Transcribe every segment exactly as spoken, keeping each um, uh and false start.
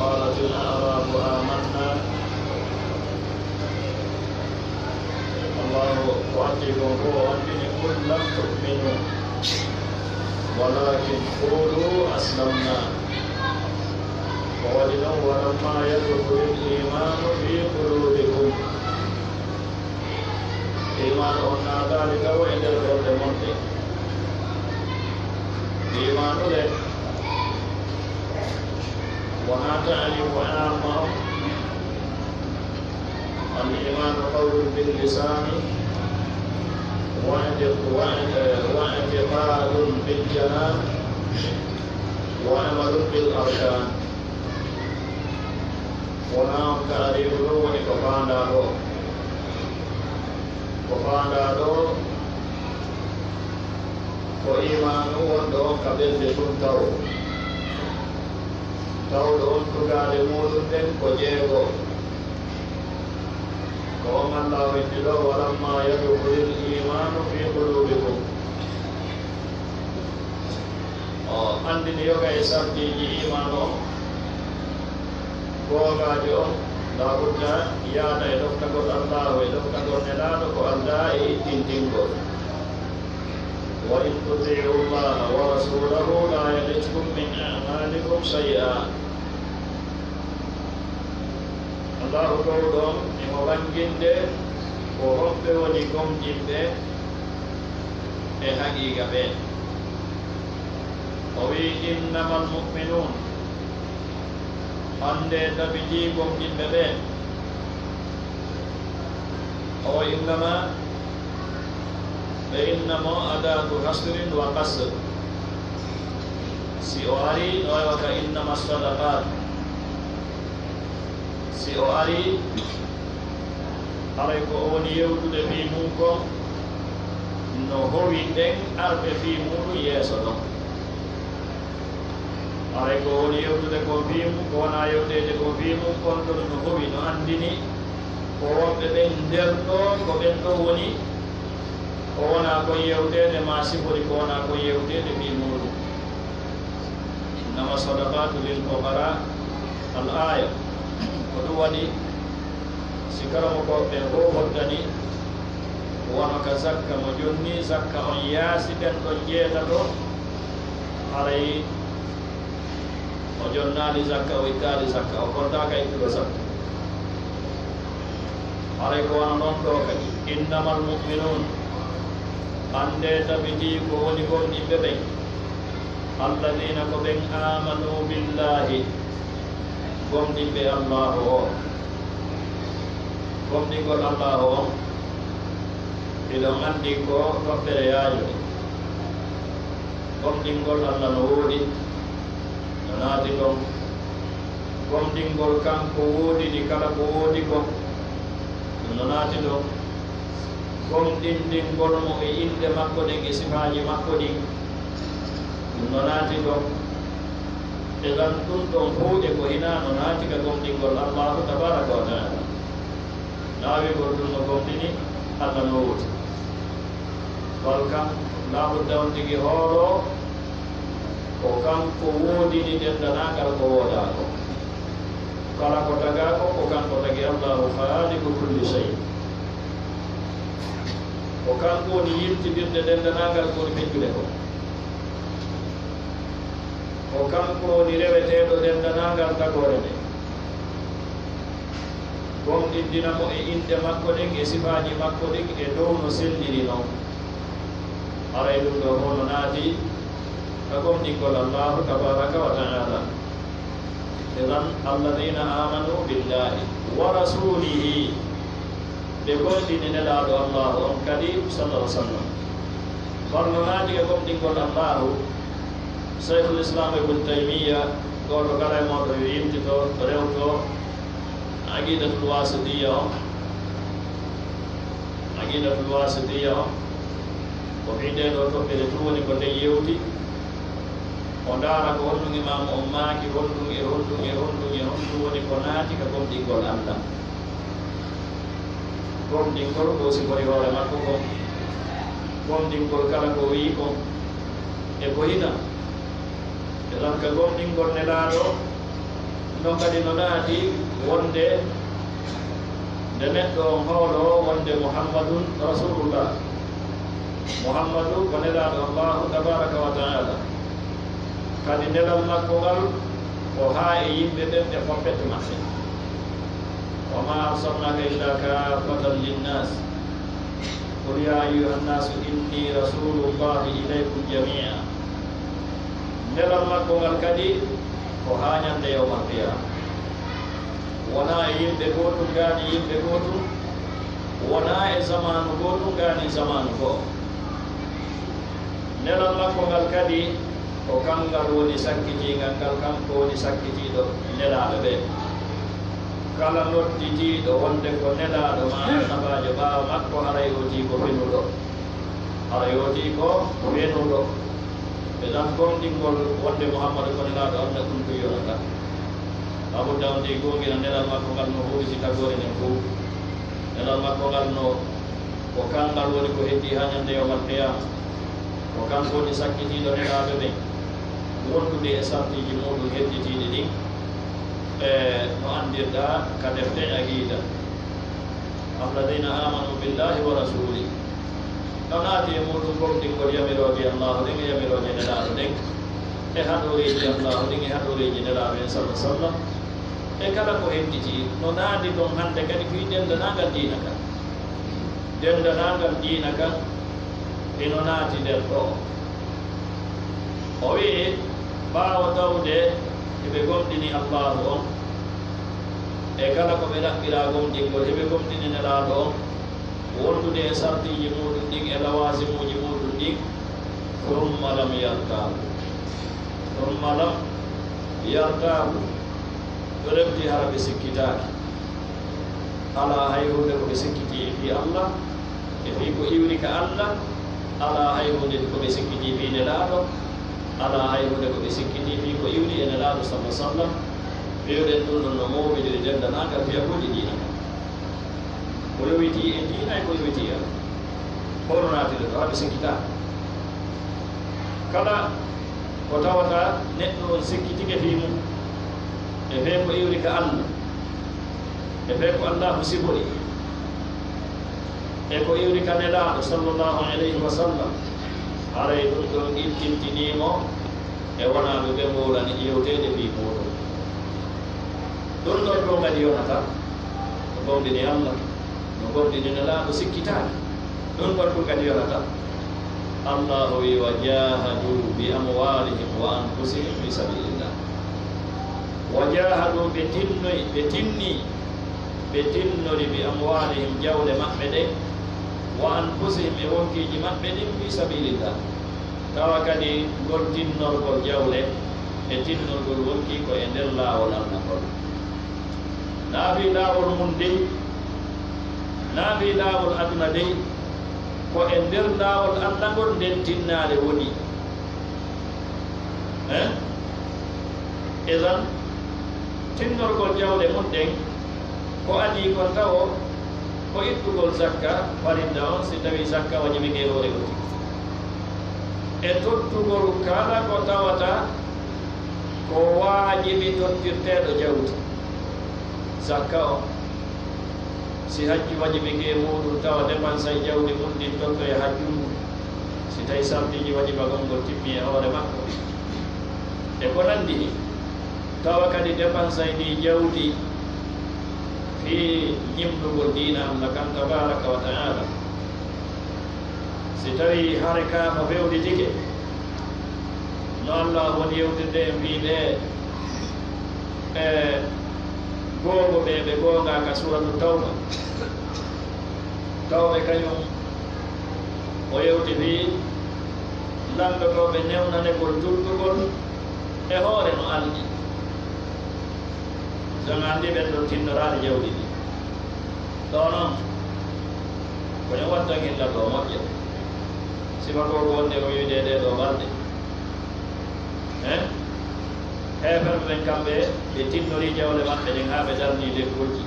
قالت الأعراب آمنا. Allaahu ko addi kon fow o anndini, قل لم تؤمنوا ولكن قولوا أسلمنا. Ko waɗi non, ولما يدخل الإيمان في قلوبكم. Iimaanu on naataali tawo e nder ɓerɗe mon ɗen. Iimaanu le, wonaa ta'riifu aamma on. الإيمان قول باللسان واعتق-، واعت-، واعتقاد بالجنان وعمل بالأركان. Wonaa on ta'riifu ɗon woni ko faandaa ɗoo. Ko faandaa ɗoo ko iimaanu wonɗo on ka ɓernde tun tawo. Tawɗo on tugaale muuɗum ɗen ko jeego. Ko on Allaahu inni ɗoo, ولما يدخل الإيمان في قلوبكم. O anndini yoga e sartiiji iimaanu on, goongaajo on, laa budda yaada e ɗoftagol Allaahu e ɗoftagol Nelaaɗo ko aldaa e ittintingol. وإن تطيعوا الله ورسوله لا يلتكم من أعمالكم شيئا. Allaahu Toowɗo on himo ɓannginde ko homɓe woni gomɗinɓe e haqiiqa ɓen. O wi'i, إنما المؤمنون, anndee tabitii gomɗinɓe ɓen. O إنما ɓe إنما أداة حصر وقصر. Si o arii, no wayi wa ka إنما الصدقات. Si o arii, haray ko o woni yewtude fii mun kon, no howi ɓen arɓe fii muuɗum yeeso ɗon. Haray ko woni yewtude kon fii mun, ko wonaa yewteede kon fii mun, kon ɗon no howi, no anndini ko wonɓe ɓen nder ɗoo, ko ɓen ɗon woni, ko wonaa kon yewteede, maa sifori ko wonaa kon yewteede fii muuɗum. إنما الصدقات للفقراء. Al aaya. Ko ɗum waɗi, si karamokooɓe ɓen fow hoddani, wano ka zakka, mo jonni zakka on yaasi ɓen ɗon jeetato, haray o jonnaali zakka, o ittaali zakka, o kontaaka ittuɗo zakka. Haray ko wano non ɗoo kadi, إنما المؤمنون, anndee tabitii ko woni gomɗinɓe ɓen, الذين ko ɓen, آمنوا بالله, gomɗinɓe Allaahu on. Gomɗingol Allaahu on, hiɗon anndi ko toɓɓere yaajunde. Gomɗingol Alla no woodi, no naati ton. Gomɗingol kanko woodini kala ko woodi kon, ɗum no naati ton. Gomɗindingol mo e inɗe makko ɗen e sifaaji makko ɗin, ɗum no naati ton. Idan ɗum ɗon fow e ko hinaa no naati ka gomɗingol Allaahu tabaaraka wa ta'aala. Naawigol ɗum no gomɗini Alla no woodi. Bal kan, laabudda on tigi hooloo ko kanko woodini denndanangal ko woodaa kon. Kala ko tagaa kon, ko kanko tagi, Allaahu khaaliqu kulli shay. Ko kanko woni yiltindirde denndanangal ko woni feccude kon. Ko kanko woni reweteeɗo denndanangal tagoore nden. Gomɗindina mo e inɗe makko ɗen e sifaaji makko ɗin e dow no selliri non. Haray ɗum ɗoo fow no naati ka gomɗingol Allaahu tabaaraka wa ta'aala. Idan, الذين آمنوا بالله ورسوله, ɓe gomɗini Nelaaɗo Allaahu on kadi, sallallahu alaihi wasallam. Kono no naati e gomɗingol Allaahu, Shaykhul Islam Ibn Taymiyya, gooto kala e mooɗon yo yiltito, rewto Aqiidatul Waasitiyya on. Aqiidatul Waasitiyya on, ko fii ndee ɗoo toɓɓere tun woni ko nden yewti. O ndaara ko honɗun Imaamu on maaki, honɗun e honɗun e honɗun e honɗun woni ko naati ka gomɗingol Alla. Gomɗingol ko o sifori hoore makko kon, gomɗingol kala ko o wi'i kon, e ko hina. Lan ka gomɗingol Nelaaɗo, non kadi no naati wonde nde neɗɗo on hooloo wonde Muhammadun Rasulullah. Muhammadu ko Nelaaɗo Allahu tabaraka wa ta'ala. Kadi nelal makko ngal ko haa e yimɓe ɓen ɓe foppete maɓɓe. وما أرسلناك إلا كافة للناس. قل يا أيها الناس إني رسول الله إليكم جميعا. Nelal makko ngal kadi ko haa ñande yawmal qiyaama. Wonaa e yimɓe gootun gaani yimɓe gootun, wonaa e zamaanu gootun gaani zamaanu goo. Nelal makko ngal kadi, ko kangal woni sakkitiingal ngal, kanko woni sakkitiiɗo nelaaɓe ɓe. Kala nodditiiɗo wonde ko nelaaɗo maa annabaajo ɓaawo makko, haray o tii ko fenuɗo. Haray o tii ko fenuɗo. Ɓe ɗan gomɗingol wonde Muhammadu ko nelaaɗo Alla, ɗun ko yonata. Abu Dawud e goongina nelal makko ngal no huusi tagoore nden fow. Nelal makko ngal no, ko kangal woni ko heddii haa ñande yawmal qiyaama. Ko kanko woni sakkitiiɗo nelaaɓe ɓen, wondude e sartiiji muuɗun hedditiiɗi ɗin, e no anndirɗaa ka defte aqiida. الذين آمنوا بالله ورسوله. No naati e muuɗun gomɗingol yamirooje Allaahu ɗen e yamirooje Nelaaɗo ɗen, e haɗooreeji Allaahu ɗin e haɗooreeji Nelaaɗo en, sallallaahu alayhi wa sallam, e kala ko hedditii, no naati ton hannde kadi fii denndanangal diina kan. Denndanangal diina kan, hino naati nder ɗoo. O wi'i, ɓaawo tawde hiɓe gomɗini Allaahu on, e kala ko ɓe ɗaɓɓiraa gomɗingol, hiɓe gomɗini Nelaaɗo on, wondude e sartiiji muuɗun ɗin e lawaasimuuji muuɗun ɗin, ثم لم يرتابوا. ثم لم يرتابوا. Ɓe refti hara ɓe sikkitaaki. Alaa hay huunde ko ɓe sikkitii e fii Alla, e fii ko iwri ka Alla, alaa hay huunde ko ɓe sikkitii fii Nelaaɗo, alaa hay huunde ko ɓe sikkitii fii ko iwri e Nelaaɗo, sallallaahu alayhi wa sallam. Mbi'uɗen ɗun ɗon no moobidiri denndanangal fiyakuuji diina kan. Ko yowitii e diina e ko yowitii e Alla. Hono naati ɗon, tawa ɓe sikkitaa. Kala ko tawata neɗɗo on sikkitike fii mun, e fee ko iwri ka Alla, e fee ko Allaahu sifori, e ko iwri ka Nelaaɗo, sallallaahu alayhi wa sallam, haray ɗun ɗon ittintinii mo e wonaaɓe ɓe wowlani yewteede fii muuɗun. Ɗun ɗon ɗun kadi yonataa, no gomɗini Alla, no gomɗini Nelaaɗo sikkitaaki. Ɗun ɗon ɗun kadi yonataa. Allaahu wi'i, وجاهدوا بأموالهم وأنفسهم في سبيل الله. وجاهدوا, ɓe tinnoyi, ɓe tinnii, ɓe tinnori, بأموالهم, jawle maɓɓe ɗen, وأنفسهم, e wonkiiji maɓɓe ɗin, في سبيل الله. Tawa kadi ngol tinnorgol jawle e tinnorgol wonkii ko e nder laawol Alla ngol. Naa fii laawol mun dey, naa fii laawol aduna dey, ko e nder laawol Alla ngol nden tinnaare woni. Eh? Idan, tinnorgol jawle mun ɗen, ko adii kon tawo, ko ittugol zakka farilla on, si tawii zakka wajibike e hoore gootun. E tottugol kala ko tawata ko waajibi tottirteeɗo jawdi. Zakka on, si hajju wajibike e muuɗun, tawa depansay jawdi mun ndin tottoya hajju ngun, si tawii sartiiji wajibagol ngol timmii e hoore makko, e ko nanndi hee. Tawa kadi depansay ndii jawdi fii ñimndugol diina Alla kan tabaaraka wa ta'aala. Si tawii hare kaa no fewnditike, no Alla woni yewtirde en fii ɓee, e, goobo ɓe ɓe goongaa ka Suuratu Tawba. Tawɓe kañun o yewti fii lanndotooɓe newnanegol julɗugol e hoore no alɗi. Jon anndi ɓen ɗon tinnoraali jawdi ndi. Ɗoo non, ko yo wattan hilla ɗoo moƴƴa. Sifa ko ko wonde o wi'ude ɗee ɗoo balɗe. Eh? Heeferɓe ɓen kamɓe, ɓe tinnorii jawle maɓɓe ɗen haa ɓe darnii lekkolji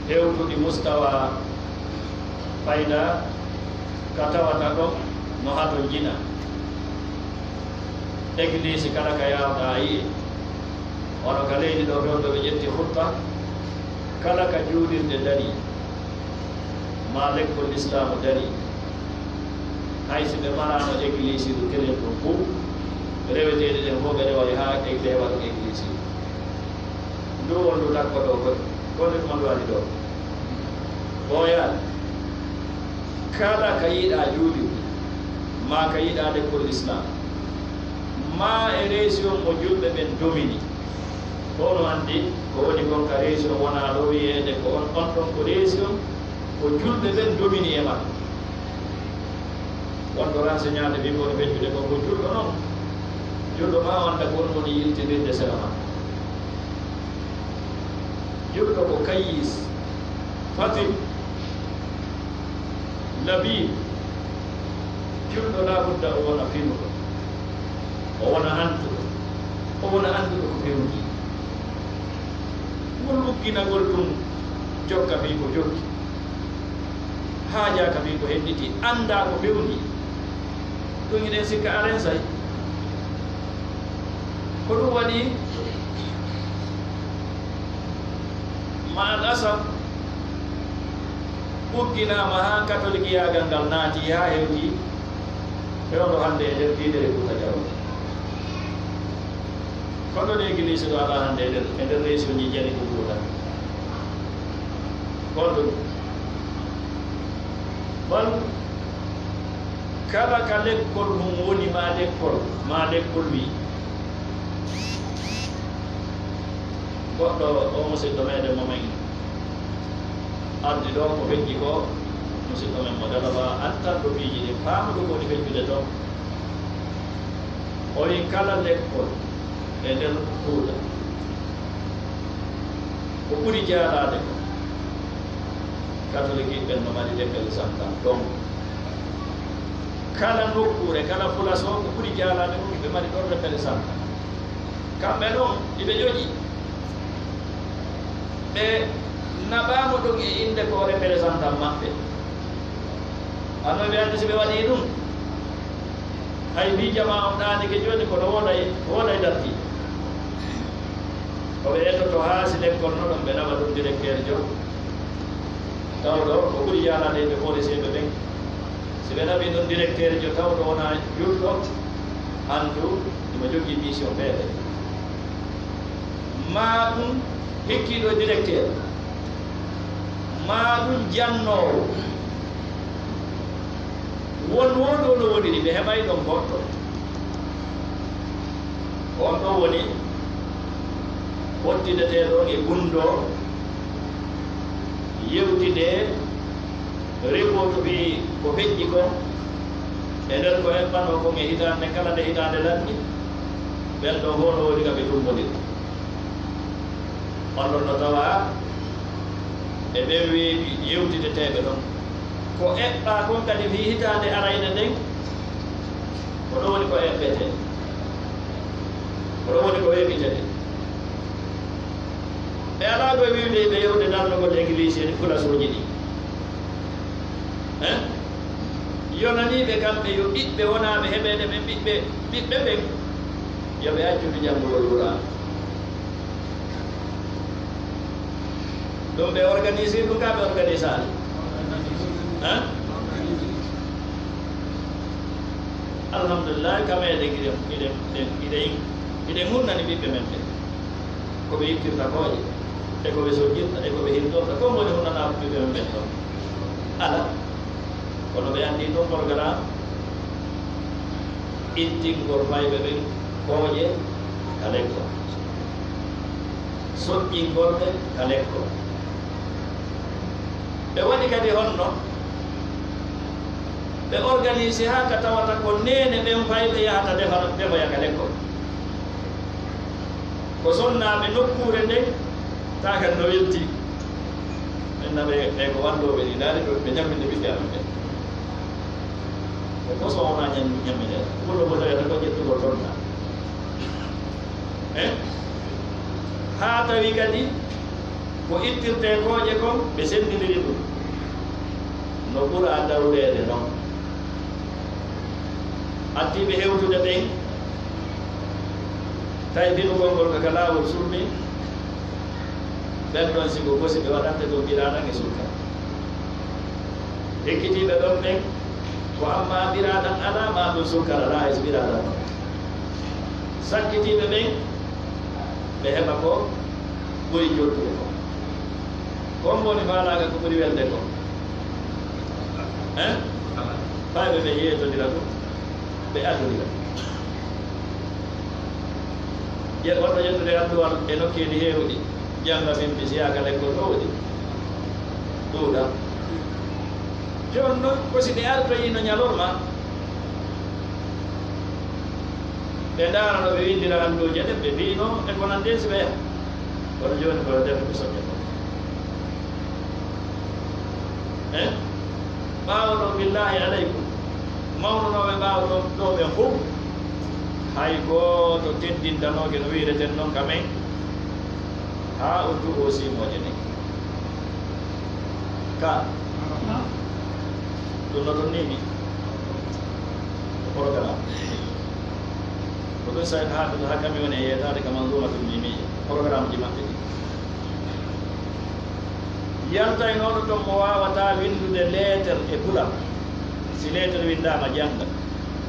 hewtuɗi mustawa fayda ka tawata ɗon no hatonjina. Egiliisi kala ka yaaruɗaa a yi'ay, hono ka leydi ɗoo, ɗon ɗo ɓe ƴetti hutba, kala ka juulirde darii, maa lekkol lislaamu darii, hay si ɓe maraano egiliisiiru telel ɗum fuu, reweteeɗe ɗen fof ɓe reway haa ɓe heɓa ɗum egiliisiiru. Ndu wondu takko ɗoo ko, ko nde ɗum woni ɗoo. Ɓooyaani. Kala ka yiɗaa juulirde, maa ka yiɗaa lekkol lislaam, maa e région mo julɓe ɓen domini. Ko no anndi ko woni kon ka région wonaa ɗo wi'eede ko on, on ɗon ko région ko julɓe ɓen domini e makko. Wonɗo renseignaade fii ko woni feccude kon ko julɗo non. Julɗo maa o annda ko on woni yiltinirde sera makko. Julɗo ko kayyis, fatin, labiib. Julɗo laabudda o wona finuɗo, o wona annduɗo, o wona annduɗo ko fewndii. Ngol ugginagol tun jokka fii ko jokki, haajaaka fii ko henditii, anndaa ko fewndii. Ɗun hiɗen sikka a rensay. Ko ɗun waɗi, ma'al asaf, ugginaama haa katolikiyaagal ngal naati haa hewti fewndo hannde e nder diidere Fuuta Jaloo. Kono ɗoo egiliisi ɗoo alaa hannde e nder, e nder reesiyonji jani ko Fuuta. Kono ɗun, bal kala ka lekkol mum woni, maa lekkol, maa lekkol wi'i. Goɗɗo, o musiɗɗo meɗen mo men ardi ɗoo ko feƴƴi ko, musiɗɗo men mo Dalaba, antanɗo piiji ɗin, faamuɗo ko woni feƴƴude ton. O wi'i kala lekkol e nder Fuuta, ko ɓuri jaalaade ko katolikiiɓe ɓen no mari lekkol santan ɗon. Kala nokkuure, kala fulasoo, ko ɓuri jaalaade ko ɓe mari ɗon représentant. Kamɓe non, iɓe ƴoƴi. Ɓe naɓaama ɗon e innde ko représentant maɓɓe. Anno ɓe anndi si ɓe waɗii ɗun, hay fii jamaa on ɗaanike jooni, kono wooday, wooday dartii. Ko ɓe etoto haa si lekkol no ɗon, ɓe naɓa ɗun directeurjo. Tawɗo ko ɓuri yaanaade ɓe fooreseeɓe ɓen. Si ɓe naɓii ɗon directeurjo tawɗo wonaa julɗo, anndu himo jogii mission feere. Maa ɗun hikkiiɗo directeur, maa ɗun jannoowo. Won woo ɗoo no woniri, ɓe heɓay ɗon goɗɗo. On ɗon woni fottindeteeɗo e gunndoo, yewtinde, report fii ko feƴƴi kon, e nder ko eɓɓanoo kon e hitaande kala nde hitaande lanni, ɓen ɗon fow no woodi ka ɓe tummbondirta. On ɗon no tawaa e ɓen weeɓi yewtideteeɓe ɗon. Ko eɓɓaa kon kadi fii hitaande arayɗe nden, ko ɗon woni ko eɓɓetee. Ko ɗon woni ko weeɓitee. Ɓe alaa koye wi'ude ɓe yewde darnugol egiliisiji ɗin, fulasooji ɗin. Hein? Yonanii ɓe kamɓe yo ɓiɓɓe wonaaɓe heɓeede ɓen ɓiɓɓe, ɓiɓɓe ɓen, yo ɓe accu fii janngugol Qur'aana. Ɗum ɓe organisé ɗum ka ɓe organisaali. Hein? Alhamdulillah, ka meɗen hiɗen, hiɗen, hiɗen, hiɗen, hiɗen hunnani ɓiɓɓe men ɓen. Ko ɓe ittirta kooƴe, e ko ɓe sojjirta, e ko ɓe hirtorta, ko woni hunnanaa ɓiɓɓe men ɓen ɗon? Alaa. Kono ɓe anndi ɗum programme, ittingol fayɓe ɓen kooƴe ka lekkol, soƴƴingol ɓe ka lekkol. Ɓe waɗi kadi honno? Ɓe organisé haa ka tawata ko neene ɓen fayɓe yahata defa-, defoya ka lekkol. Ko sonnaaɓe nokkuure nden, taa kan no welti. Men na ɓe, ɓe ko wallooɓe ni, ndaari ɓe, ɓe ñamminde ɓiɓɓe amen ɓen. Ko koso wona ñam-, ñamminde. Wuro ko tawata ko ƴettugol ton na. Eh? Haa tawi kadi ko ittirtee kooƴe kon, ɓe senndindiri ɗum. No ɓura dawreede non. Artiiɓe hewtude ɓen, Tawi binugol ngol ka, ka laawol surmi, ɓen ɗon si ko gosi ɓe waɗante ɗon ɓiraaɗan e sukkara. Ekkitiiɓe ɗon ɓen, ko amma ɓiraaɗan alaa, maa ɗum sukkara alaa e ɓiraaɗan ɗon. Sakkitiiɓe ɓen, ɓe heɓa ko ɓuri jottude ko. Ko hombo woni faalaaka ko ɓuri welde ko? Hein? Fayɓe ɓe yeetondira ɗum, ɓe adondira. Ye-, wonno yettude adduwal e nokkeeli heewuɗi, jannga min bisiyaaka lekkol ɗowɗi. Ɗuuɗa. Jooni non, ko si ɓe artoyiino ñalorma, ɓe ndaara no ɓe winndira alluuje ɗen, ɓe mbiino e ko nanndi si ɓe yaha. Kono jooni ko yo deme ko soƴƴa ko. Eh? Ɓaawo ɗon, billaahi aleykum, mawnunooɓe ɓaawo ɗon, ɗoo ɓen fow, hay gooto teddintanooke no wi'ireten non ka men, haa on tuɓoo siimooje ɗen. Ka ɗum no ɗum nii ni. Ko programme. Ko ɗum Sayyid Hafiz Hakami woni e yeetaade ka Manzuumatul Miimiyya. Programmeji maɓɓe ɗi. Yaltaynooɗo ton mo waawataa winndude leeter e pular. Si leeter winndaama, jannga.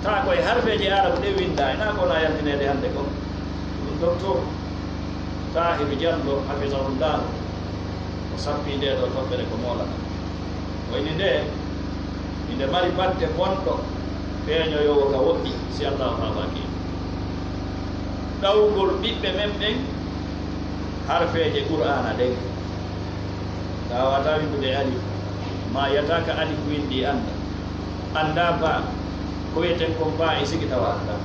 Taa ko e harfeeji Aarabu ɗen winndaa, e naa ko wona yaltineede hannde kon. Ɗum docteur Tahiru Jallo, hafisahullah, o sappii ndee ɗoo toɓɓere ko moolana. Ko ini ndee, inde mari batte bonɗo, feeñoyoowo ka woɗɗi, si Allaahu faabaaki. Ɗawgol ɓiɓɓe men ɓen harfeeje Qur'aana ɗen. Tawata winndude alif, maa yata ka alif winndi annda. Annda baa, ko wi'eten kon baa e sigi tawa annda.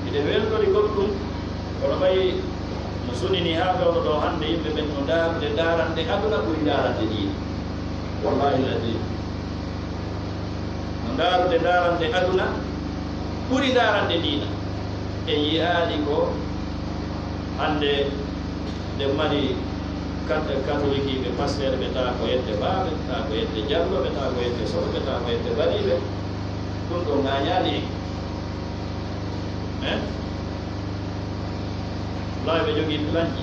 Hiɗen weltori goɗɗum, kono ɓay no sunini haa fewndo ɗoo hannde, yimɓe ɓen no ndaarude ndaarande aduna ɓuri ndaarande diina. Wallaahi l-aziim. No ndaarude ndaarande aduna ɓuri ndaarande diina. En yi'aali ko hannde nde mari kat-, katolikiiɓe, pasteerɓe, taa ko yette Baaɓe, taa ko yette Jalloɓe, taa ko yette Soɓe, taa ko yette Bariiɓe. Ɗum ɗoo ŋaañaali en. Eh? Wallaahi ɓe jogii pilanji.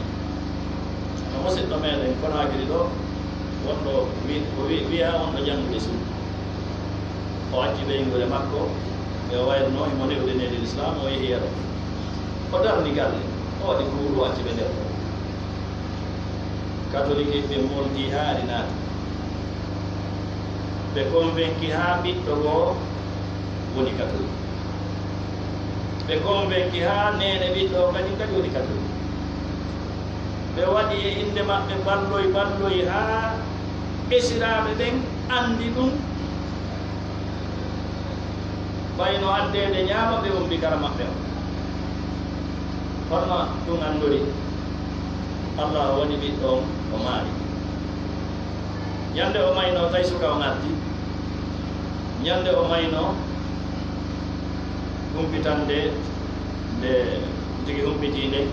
No musiɗɗo meɗen Konaakiri ɗoo, wonɗo wi-, ko wi-, wiyaa wonɗo janngude suudu. O acci ɓeynguure makko, ɓe o wayrunoo himo ne'ude needi Lislaam, o yehi yeru. O darni galle, o waɗi kuuru, o acci ɓe nder ɗoo. Katolikiiɓe ɓe molti haa ari naati. Ɓe konvenki haa ɓiɗɗo goo woni katolik. Ɓe konvenki haa neene ɓiɗɗo on kañum kadi woni katolik. Ɓe waɗi e innde maɓɓe balloy balloy haa esiraaɓe ɓen anndi ɗum. Ɓay no addeede ñaama ɓe umbi kara maɓɓe on. Honno ɗum anndori? Allah waɗi ɓiɗɗo on, o maari. Ñande o maynoo, tawi suka on arti. Ñande o maynoo, humpitande nde tigi humpitii nden,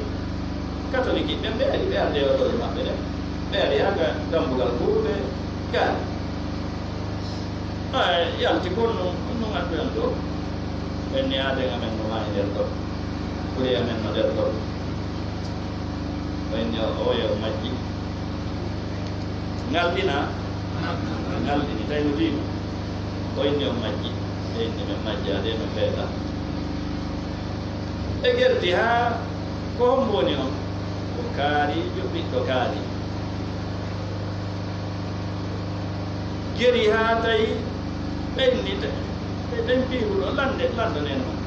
katolikiiɓe ɓen ɓe ari, ɓe arde e otoore maɓɓe ɗen. Ɓe ari haa ka dambugal kuuɓe, ɓe gaari. Aa, yalti kon nun, kon nun adduyan ɗoo. Ɓen ni aaden amen no maayi nder ɗoo. Ɓuri amen no nder ɗoo. Ɓen ni o, oya o majji. Ngalɗina, ngalɗini, tawi no diino. Ɓen ni o majji. Ɓen ni men majjaade, men feeta. Ɓe gerti haa ko hombo woni on? Ko kaariijo, ɓiɗɗo kaari. Geri haa tawi ɓenni, tawi, tawi piiruɗo, lande, lando neene on.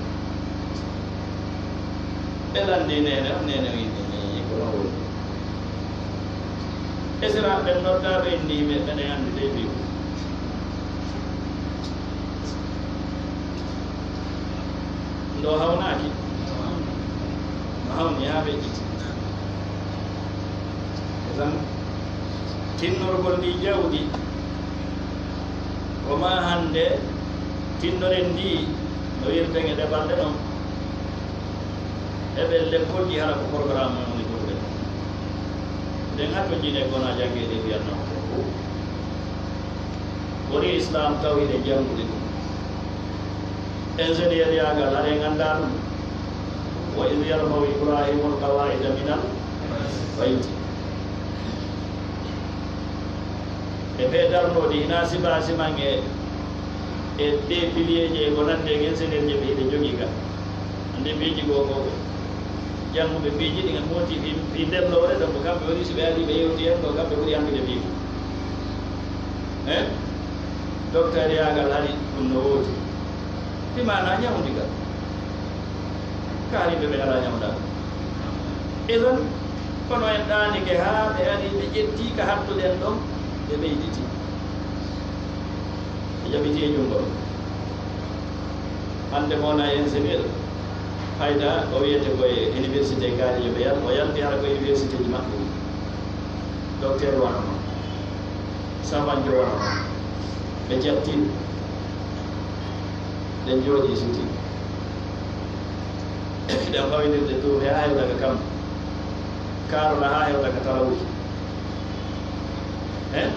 Ɓe landi neene on, neene on inni, ko non woni. Esiraaɓe ɓen noddaa ɓe inni, ɓe, ɓeɗen anndi dey piiruɗo. Ndo hawnaaki? No hawni haa ɓe ƴitti. Tan tinnorgol ndi jawdi, ko maa hannde tinnoren ndi no wirten e ɗe balɗe non. Heɓen lekkol ɗi hara ko programme on woni ɓurde. Nden hatto jine gona janngeede wiyanno ko fof. Woni Islam taw hiɗen janngude ɗum. Ingénieur yaagal, haɗen anndaa ɗum. وإذ يرفع إبراهيم القواعد من البيت. E ɓe darnoo ɗi, hinaa sifa siman e, e ɗee piliyeeji e ko nandi e, ingénieur je ɓe hiɓe jogii ka. Ande piiji goo goo, jannguɓe piiji ɗin e mooti fii, fii nder lowre ɗon, ko kamɓe woni, si ɓe arii ɓe yewti en ɗoo, kamɓe ɓuri anndude fii ɗum. Eh? Doktoriyaagal hari ɗum no woodi. Fii maanaa ñawndi ka. Ka hari ɓe ɓe alaa ñawndaa. Idan, kono en ɗaanike haa ɓe arii ɓe ƴettii ka hattuɗen ɗon, ɓe ɓeyditi. Ɓe jaɓitii e junngo. Hannde mo wona ingénieur, fayda o wiyete ko e université kaari yo ɓe yal, o yalti hara ko université ji maɓɓe ɗi. Docteur wano non, safanjo wano non, ɓe jattii, ɓe jooɗii suti. Ɗen fawindirde tuufe haa hewta ka kam, kaarola haa hewta ka tarawuki. Eh?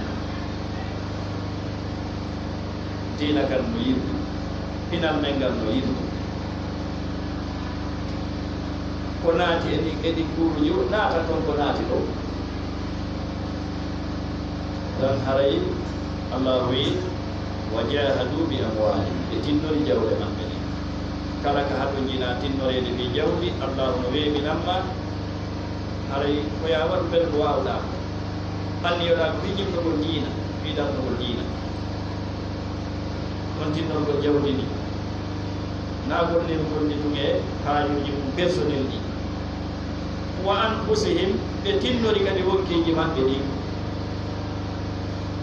Diina kan no yiɗi, pinal men ngal no yiɗi. Ko naati e ɗi, e ɗi kuuruji, naata kon ko naati ɗon. Ɗon haray Allaahu wi'i, "Wa jaahadu bi amwaalihim," ɓe tinnori jawle maɓɓe ɗen. Kala ka hatonjinaa tinnoreede fii jawdi, Allaahu no weeɓinan ma, haray ko yaa waɗu ɓen ko waawɗaa ko. Anniyoɗaa ko fii jinnugol diina, fii darnugol diina. On tinnorgol jawdi ndi, naa gollirgol ndi tun e haajuuji mum personnel ɗi. Wa anfusihim, ɓe tinnori kadi wonkiiji maɓɓe ɗin.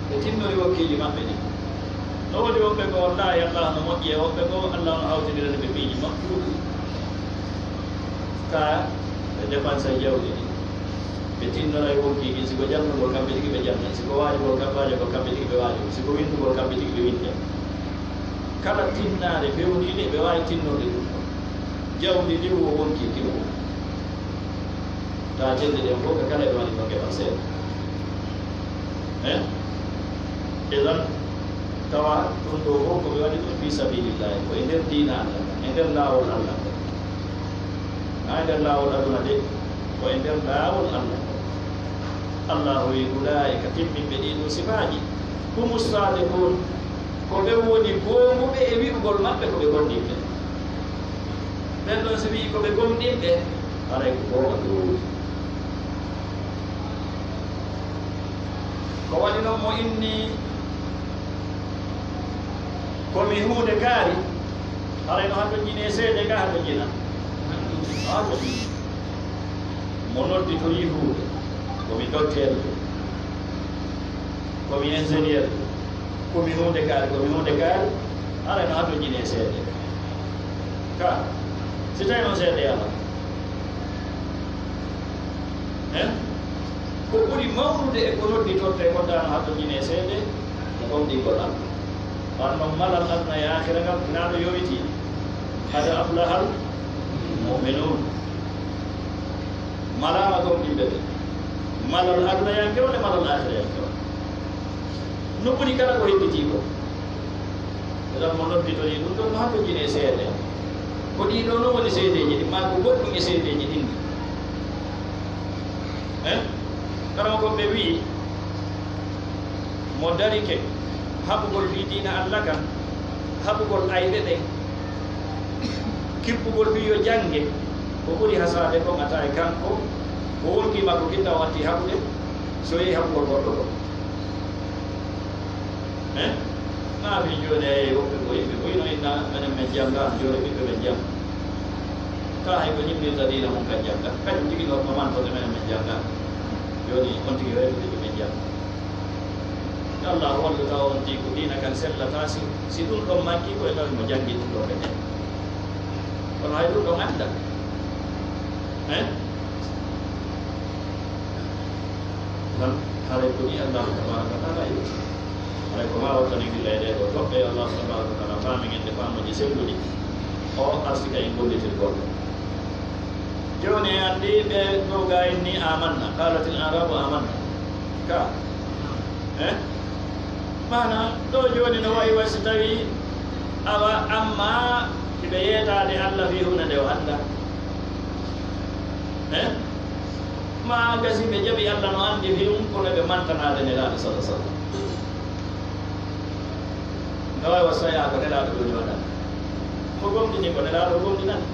Ɓe tinnori wonkiiji maɓɓe ɗin. No woodi woɓɓe ko, wallaahi, Allah no moƴƴi e woɓɓe ko, Allah no hawtindirani ɓe piiji maɓɓe ɗuuɗi. Ka ɓe dépensa jawdi ɗin. Ɓe tinnoray wonkiiji, si ko janngugol kamɓe tigi ɓe janngay, si ko waajugol kam-, waajugol kamɓe tigi ɓe waajay, si ko winndugol kamɓe tigi ɓe winnday. Kala tinnaare fewniinde, ɓe waawi tinnorde ɗum ɗon. Jawdi ndin wo wonkii kin wo. Taa cellal ɗen fof ka kala e mari ko keɓal seeɗa. Eh? Idan, tawa ɗum ɗoo fof ko ɓe waɗi ɗum fii sabiilillaahi, ko e nder diina Allah kan, e nder laawol Allah kan. Naa e nder laawol aduna de, ko e nder laawol Allah kan. Allahu wi'i, "Ulaa'ika," timminɓe ɗii ɗoo sifaaji, "humu saadiquun," ko ɓen woni goonguɓe e wi'ugol maɓɓe ko ɓe gomɗinɓe. Ɓen ɗon si wi'i ko ɓe gomɗinɓe, haray ko goonga ɓe woodi. Ko waɗi non mo inni ko mi huunde kaari, haray no hatonjini e seede ka hatonjina. Hatonjini. Mo nodditorii huunde, ko mi docteur, ko mi ingénieur, ko mi huunde kaari, ko mi huunde kaari, haray no hatonjini e seede. Ka, si tawi non seede alaa. Eh? Ko ɓuri mawnude e ko nodditortee kon, taa no hatonjini e seede, ko gomɗingol Allah. Wan non malal aduna e aakhira ngal, hinaa no yowitii. Qad aflahal mu'minuun. Malaama gomɗinɓe ɓen. Malal adunayanke on e malal aakhirayanke on. No ɓuri kala ko hedditii kon. Ɓe ɗon mo nodditorii ɗum ɗon, no hatonjini e seede. Ko ɗii ɗoo non woni seedeeji ɗin, maa ko goɗɗum e seedeeji ɗin. Eh? Karamoko ɓe wi'i, mo darike haɓugol fii diina Allah kan, haɓugol ayɓe ɓen, kippugol fii yo jannge, ko ɓuri hasaade kon, a tawi kanko, ko wonkii makko kin tan o watti haɓude, si o yehi haɓugol goɗɗo goo. Eh? Naa fii jooni, e woɓɓe ko yimɓe ko hino inna menen men janngaano, jooni ɓiɓɓe men jannga. Kaa hay ko ñimminta diina mun kan jannga. Kañum tigi no, no mantonde menen men janngaano. Jooni on tigi reeto ɓiɓɓe men jannga. Yo Allah wallu tawa on tigi ko diina kan sellataa si, si ɗum ɗon manki ko e tawi mo janngi ɗum ɗon ɓe nden. Kono hay ɗum ɗon annda. Eh? Tan, haray ko nii Allaahu tabaaraka wa taala yewti. Haray ko maa wattani gilla e ɗee ɗoo toɓɓe, Allaahu tabaaraka wa taala faamin en ɗe faamuuji selluɗi. O arsika en gollitirgol. Jooni en anndi ɓe ɗoo gaa en nii, "Aamanna, qaalatil aaraabu aamanna." Ka. Eh? Maanaa, ɗoo jooni no wayi wa si tawii, awa, amma hiɓe yeetaade Alla fii huunde nde o anndaa. Eh? Maa gasi ɓe jaɓi Alla no anndi fii mun, kono ɓe mantanaade Nelaaɗo, sallallaahu alayhi wa sallam. No wayi wa sayaa ko Nelaaɗo woni waɗa. Mo gomɗini ko Nelaaɗo gomɗinani.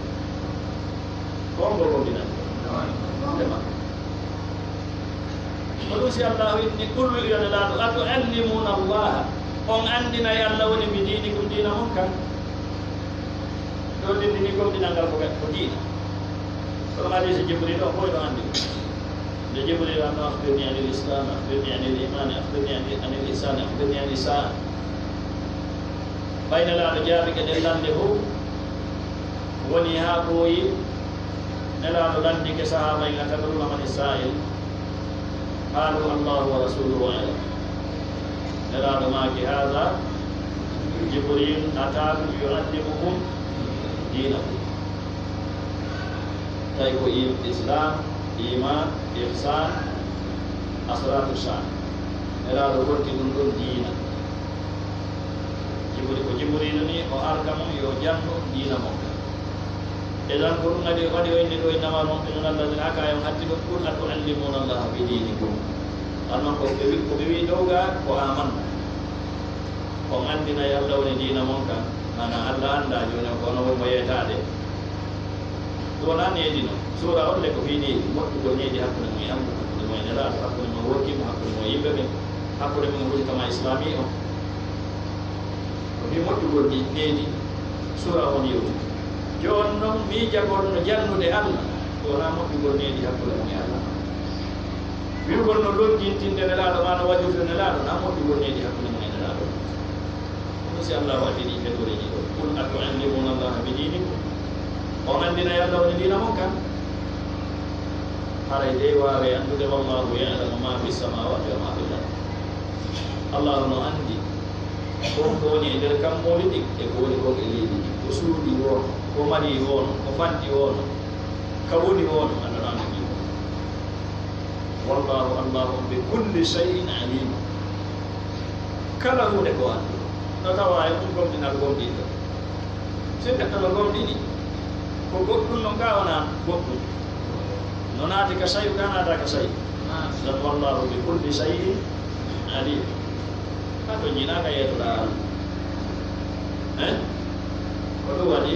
Ko on ko gomɗinani. Wonde ma. Ko ɗum si Allaahu inni, "Qul," wi'u yo Nelaaɗo, "atu'allimuuna Allaaha, on anndinay Alla woni bi diinikum diina mon kan?" Ɗo dindini gomɗinal ngal ko, ko diina. Kono hadiisi Jibril on, ko ɗo anndi. Nde Jibril anno, "Akhbirni anil Islam, akhbirni anil iman, akhbirni anil, anil ihsan, akhbirni anil saa." Ɓay Nelaaɗo jaabike ɗen lande fow, woni haa ɓooyi, Nelaaɗo landike sahaaba en, "Atadruuna mani saa'il?" Qaaluu, "Allaahu wa rasuuluhu a'lam." Nelaaɗo maaki, "Haadha Jibril ataakum yu'allimukum diinakum." Tawi ko im-, Islam, iman, ihsan, asratu shan. Nelaaɗo wonti ɗum ɗon diina. Jibril, ko Jibriilu ni o arda mon yo jannu diina mon kan. Idan ko ɗum waɗi, waɗi o inni ɗo, "Innamal mu'minuuna alladhiina," haa ka on hatti ɗo, "Qul atu'allimuuna Allaha bi diinikum." Alma ko ɓe wi-, ko ɓe wi ɗo ga ko aman. On anndinay Alla woni diina mon kan. Maanaa Alla anndaa jooni on ko ono woni mo yeetaade. Ɗum wonaa needi non. Suura on le ko fii needi, moƴƴugol needi hakkunde mum e Alla, hakkunde mum e Nelaaɗo, hakkunde mum e wonki mum, hakkunde mum e yimɓe ɓen, hakkunde mum e hujja kama Islaami on. Ko fii moƴƴugol ndi needi suura on yewti. Jooni non, miijagol no jannude Alla, ko wonaa moƴƴugol needi hakkunde mum e Alla. Wi'ugol no lonngintinde Nelaaɗo maa no wajjude Nelaaɗo, naa moƴƴugol needi hakkunde mum e Nelaaɗo. Ɗum si Alla waɗɗini fedooreeji ɗo. "Qul atu'allimuuna Allaha bi diinikum?" On anndinay Alla woni diina mon kan? Haray dey waawee anndude, "Wallaahu ya'lamu maa fi samaawaati wa maa fil ard." Allaahu no anndi kon ko woni e nder kammuuli ɗin e ko woni kon e leydi ndin. Ko suuɗii woo non, ko marii woo non, ko fanɗi woo non, ka woni woo non, Alla no anndi ɗum. Wallaahu, Allaahu on bi kulli shay'in aliim. Kala huunde ko annduɗo. No tawaa e ɗum gomɗinal gomɗinɗo. Si neɗɗo no gomɗini, ko goɗɗum non kaa wonaa goɗɗum. No naati ka shay'u kaa naataa ka shay'u. Zan wallaahu bi kulli shay'in aliim. Haa to njinaaka yeetoɗaa Alla. Eh? Ko ɗum waɗi,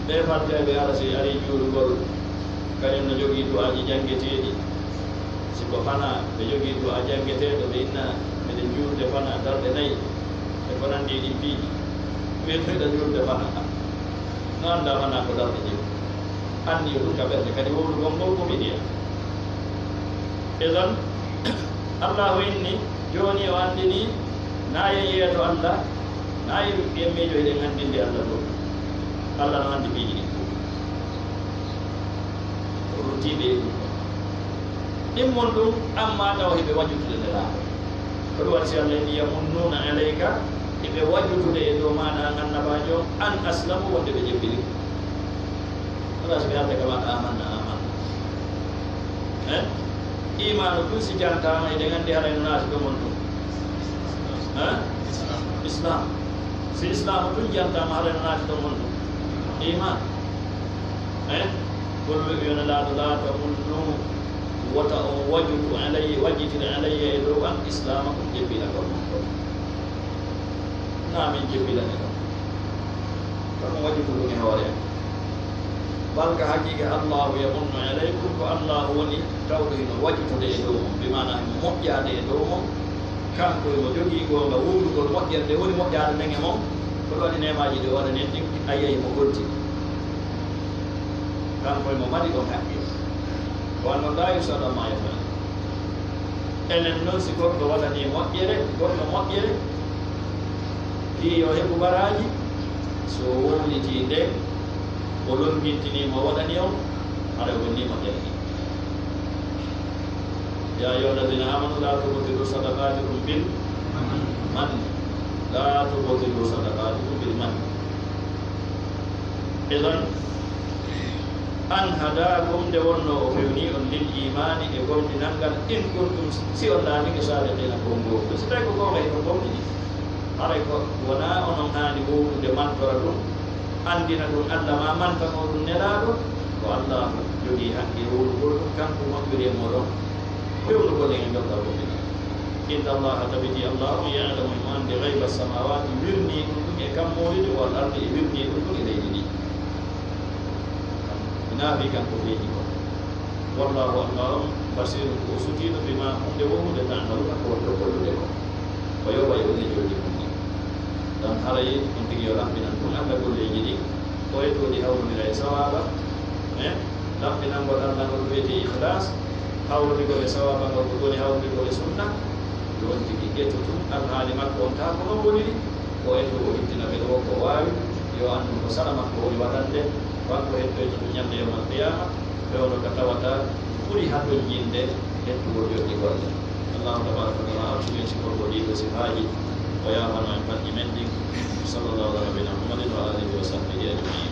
ɓee falteeɓe Alla si arii juulugol, kañum no jogii du'aaji janngeteeɗi. Si ko fanaa, ɓe jogii du'aa janngeteeɗo, ɓe inna, "Meɗen juulde fanaa darɗe nayi," e ko nanndi e ɗin piiji. Wi'ete, "Meɗen juulde fanaa." No anndaa fanaa ko darɗe jeɗɗi. Anndi yo ɗum ka ɓernde, kadi wowlugol ngol ko bidi'a. Idan, Allaahu inni, jooni o anndini, naa yen yeeto Alla, naa yen miijo hiɗen anndinde Alla ɗum. Alla no anndi piiji ɗin fow. O ruttiiɓe e ɗum. Ɗimmon ɗum, ammaa tawa hiɓe wajjutude Nelaaɗo. Ko ɗum waɗi si Alla inni, "Yamunnuuna alayka," hiɓe wajjutude e dow maaɗa an Annabaajo, "an aslamu," wonde ɓe jebbini. Wala si ɓe haalde kama, "Aamanna, aamanna." Eh? Iimaanu tun si jantaama, eɗen anndi haray no naati ɗon on ɗum. Eh? Islaam. Si Islaamu tun jantaama, haray no naati ɗon on ɗum. Iimaan. Eh? Kono ɓe wi'ana Nelaaɗo, "Laa tamunnu, wota on wajutu alayya, wajjitire alayya e dow an, islaamakum, jebbinagol mon kon." Naa min jebbinani ɗon. Ko ɗum wajutu ɗum e hoore am. Bal ka haqiiqa Allaahu yamunnu alaykum, ko Allaahu woni tawɗo hino wajutude e dow mon, bi maanaa himo moƴƴaade e dow mon. Kanko himo jogii goonga wuurugol moƴƴere, nde woni moƴƴaade nden e mon. Ko ɗum waɗi neemaaji ɗi o waɗani en ɗin, a yi'ay himo golti. Kanko himo mari ɗon haqqe. Wa annahu laa yus'alu ammaa yaf'al. Enen non, si goɗɗo waɗanii moƴƴere, goɗɗo moƴƴere, fii yo heɓu baraaji, si o wowlitii nden, o longintinii mo waɗani on, haray o wonnii moƴƴere nde. يا أيها الذين آمنوا لا تبطلوا صدقاتكم بالمن. لا تبطلوا صدقاتكم بالمن. Idan, أن هداكم, nde wonnoo o fewnii on, للإيمان, e gomɗinal ngal, إن كنتم, si on laatike, صادقين, ko on goonga. Si tawii ko goonga, hiɗon gomɗini, haray ko wonaa onon haani wowlude mantora ɗum, anndina ɗum Alla, maa mantanoo ɗum Nelaaɗo, ko Allaahu Jogii haqqe wowlugol ɗum, kanko moƴƴude e mooɗon, fewndo golle ɗen e dokkal golle ɗen. Inna Allaha, tabiti Allaahu on, ya'lamu, himo anndi, ghayba samaawaati, wirnii ɗum ɗum e kammuuli ɗin, wal ardi, e wirnii ɗum ɗum e leydi ndin. Naafi kanko feeji kon. Wallaahu, Allaahu on, basiirun, ko o sutiiɗo, bimaa, huunde woo huunde, ta'maluuna, ko wonɗon gollude kon. O yoɓay on e jooɗi mun ɗin. Ɗon haray on tigi yo laɓɓinan tun Alla golleeji ɗin, ko e ɗuuɗi hawrondira e sawaaba, eh, laɓɓinangol Alla ngol wi'etee ikhlaas, hawrondigol e sawaaba ngol ko woni hawrondigol e sunna, yo on tigi ƴettu tun alhaali makko on taa ko non woniri, ko e ɗo o hittina ɓe ɗo ko waawi, yo anndu ko sara makko woni waɗande, kanko heddoyto tun ñande yawmal qiyaama, fewndo ka tawata ɓuri hatonjinde hettugol jokki golle. Allahu tabaaraka wa ta'aala arsuɗo en siforgol ɗii ɗoo sifaaji, o yaafano en fanɗi men ɗin. Sallallahu ala nabiyina Muhammadin wa alihi wa sahbihi ajma'in.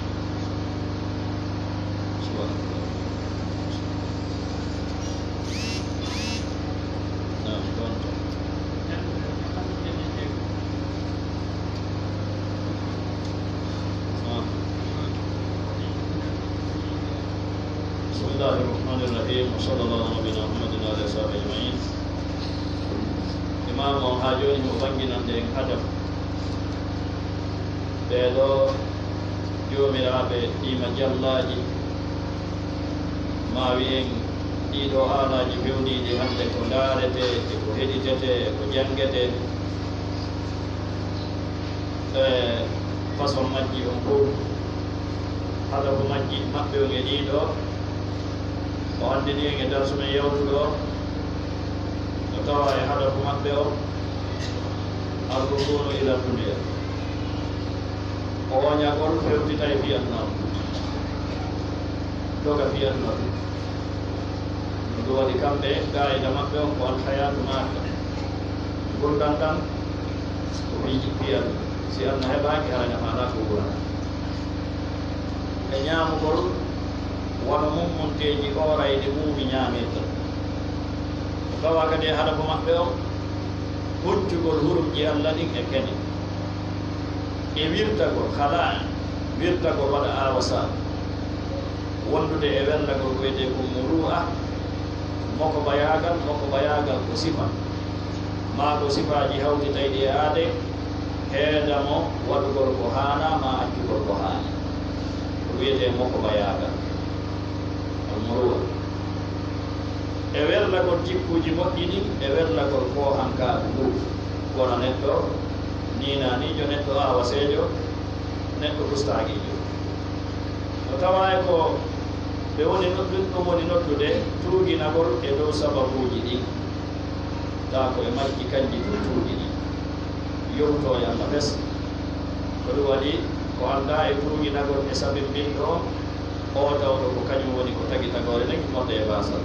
Subhanallah. Naam, ɗon to. بسم الله الرحمن الرحيم، وصلى الله على نبينا محمد وعلى آله وصحبه أجمعين. Imaamu on haa jooni himo ɓanginande en adab ɓee ɗoo joomiraaɓe ɗii majallaaji, maa wi'en ɗii ɗoo aalaaji fewndiiɗi hannde, ko ndaaretee e ko heɗitetee e ko janngetee. E façon majji on fow, hadafu majji maɓɓe on e ɗii ɗoo, o anndini en e darsu men yawtuɗo on, no tawa e hadafu maɓɓe on, الركون إلى الدنيا. O woñagol fewtitay fii aduna on, doga fii aduna on. Ɗum waɗi kamɓe, qaa'ida maɓɓe on ko alhayaatu maafiya. Ngurndan ɗan ko fii, fii aduna. Si aduna heɓaaki, hara nafaa alaa ko wuurata. E ñaamugol wano mummunteeji oorayɗi muumi ñaamirta. Ko tawa kadi e hadafu maɓɓe on, huccugol hurumji Alla ɗin e kene. E wirtagol, khalaa, wirtagol waɗa aawa saa. Wondude e werlagol ko wi'etee kon muru'a, mokobayaagal, mokobayaagal ko sifa, maa ko sifaaji hawtitayɗi e aadee, heeda mo waɗugol ko haanaa maa accugol ko haani. Ko wi'etee mokobayaagal, al muru'a. E werlagol jikkuuji moƴƴi ɗin, e werlagol koohankaagu nguu, kono neɗɗo niinaaniijo, neɗɗo aawaseejo, neɗɗo gustaagiijo. No tawaa e ko ɓe woni noddu-, ɗum woni noddude tuuginagol e dow sababuuji ɗin. Taa ko e majji kanji tun tuugini. Yewtoo e Alla fes. Ko ɗum waɗi ko anndaa e tuuginagol e sabimbinɗo on, oo tawɗo ko kañum woni ko tagi tagoore nden immorde e baasal.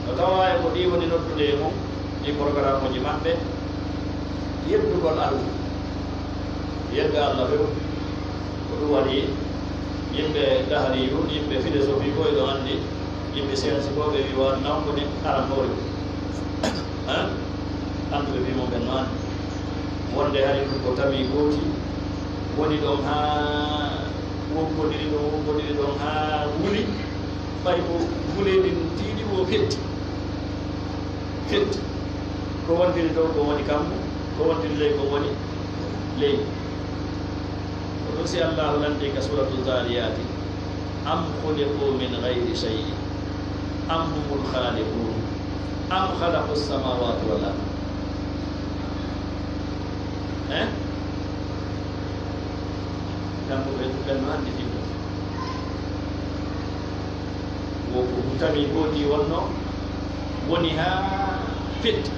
No tawaa e ko ɗii woni noddude e mum, ɗii programuuji maɓɓe, yeddugol Alla. Yedda Alla few. Ko ɗum waɗi yimɓe dahriyun, yimɓe philosophie ko e ɗo anndi, yimɓe science ko ɓe wi'i wa non ko ni aran hoore. Hein? Annduɓe fii mun ɓen no anndi. Wonde hari ɗum ko tamii gooti, woni ɗon haa wonkodiri ɗon, wonkodiri ɗon haa wuli, ɓay ko guleeli ɗin tiiɗi wo fetti. Fetti. Ko wontiri dow ko woni kammu, ko wontiri ley ko woni ley. Ko ɗum si Allaahu lanndii ka Suuratu Zaariyaati, أم خلقوا من غير شيء أم هم الخالقون أم خلقوا السماوات والأرض. Eh? Kamɓe ɓe, ɓen no anndi fii ɗum. Wo ko hutami gooti wonno, woni haa fetti.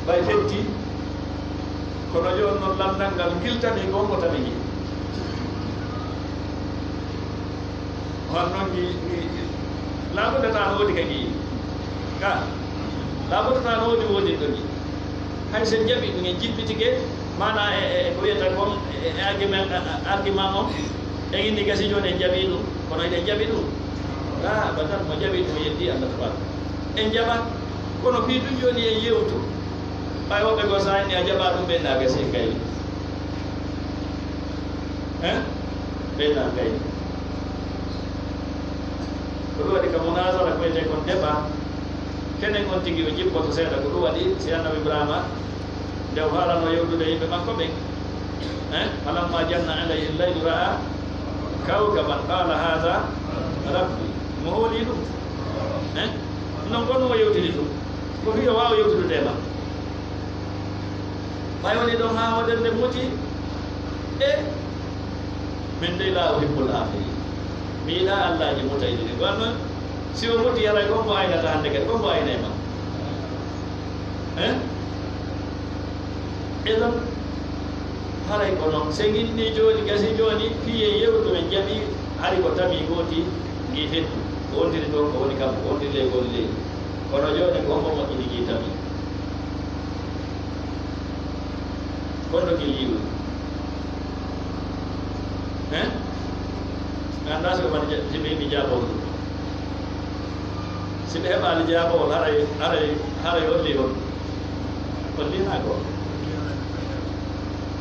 Ɓay fetti, kono jooni non lanndal ngal giltami ko on ko tami ngi. Hono non ngi, ngi, laaɓude taa no woodi ka ngi. Ka, laaɓude taa no woodi woodinɗo ngi. Hay so en jaɓi ɗum, en jippitike, maanaa e, e, e ko wiyata kon, e, e argument, a, a, argument on, en inni gasi jooni en jaɓi ɗum, kono eɗen jaɓi ɗum? Laa, abadan, mo jaɓi ɗum o yeddii Alla tabaaraka. En jaɓa, kono fii ɗum jooni en yewtu, ɓay woɓɓe goo so a inni a jaɓaa ɗum, ɓe na gasi en kayri. Hein? Ɓe na kayri. Ko ɗum waɗi ka munazara ko wiyetee kon deɓa, kenen on tigi o jippoto seeɗa. Ko ɗum waɗi si Annabi Ibrahima nde o faalano yewtude yimɓe makko ɓen, eh, falamma janna alayhi llaylu ra'a kawkaban qala hadha rabbi. Mo hooli ɗum, eh? Non kon mo yewtiri ɗum. Ko fii o waawa yewtude e ma. Ɓay woni ɗon haa hoodere nde muti, e min dey la uhibbul afilin. Mi yiɗaa allaaji mutayɗi ɗin. Ko non, si o muti, haray ko mbo aynata hannde kadi, ko mbo ayna e ma. Eh? E ɗon, haray ko non. Se ngin ni jooni, gasi jooni, fii e yewtu men jaɓi, hari ko tamii gooti, ngii fettu. Ko wontiri ɗon, ko woni kam, ko wontiri ley, ko woni ley. Kono jooni, ko hombo moƴƴini ngii tamii? Kono ɗo gilliiɗo. Hein? Mi anndaa si ɓe mbaɗi ja-, si ɓe heɓi jaabawol ɗum. Si ɓe heɓaali jaabawol, haray, haray, haray holli on. Holli naa ko.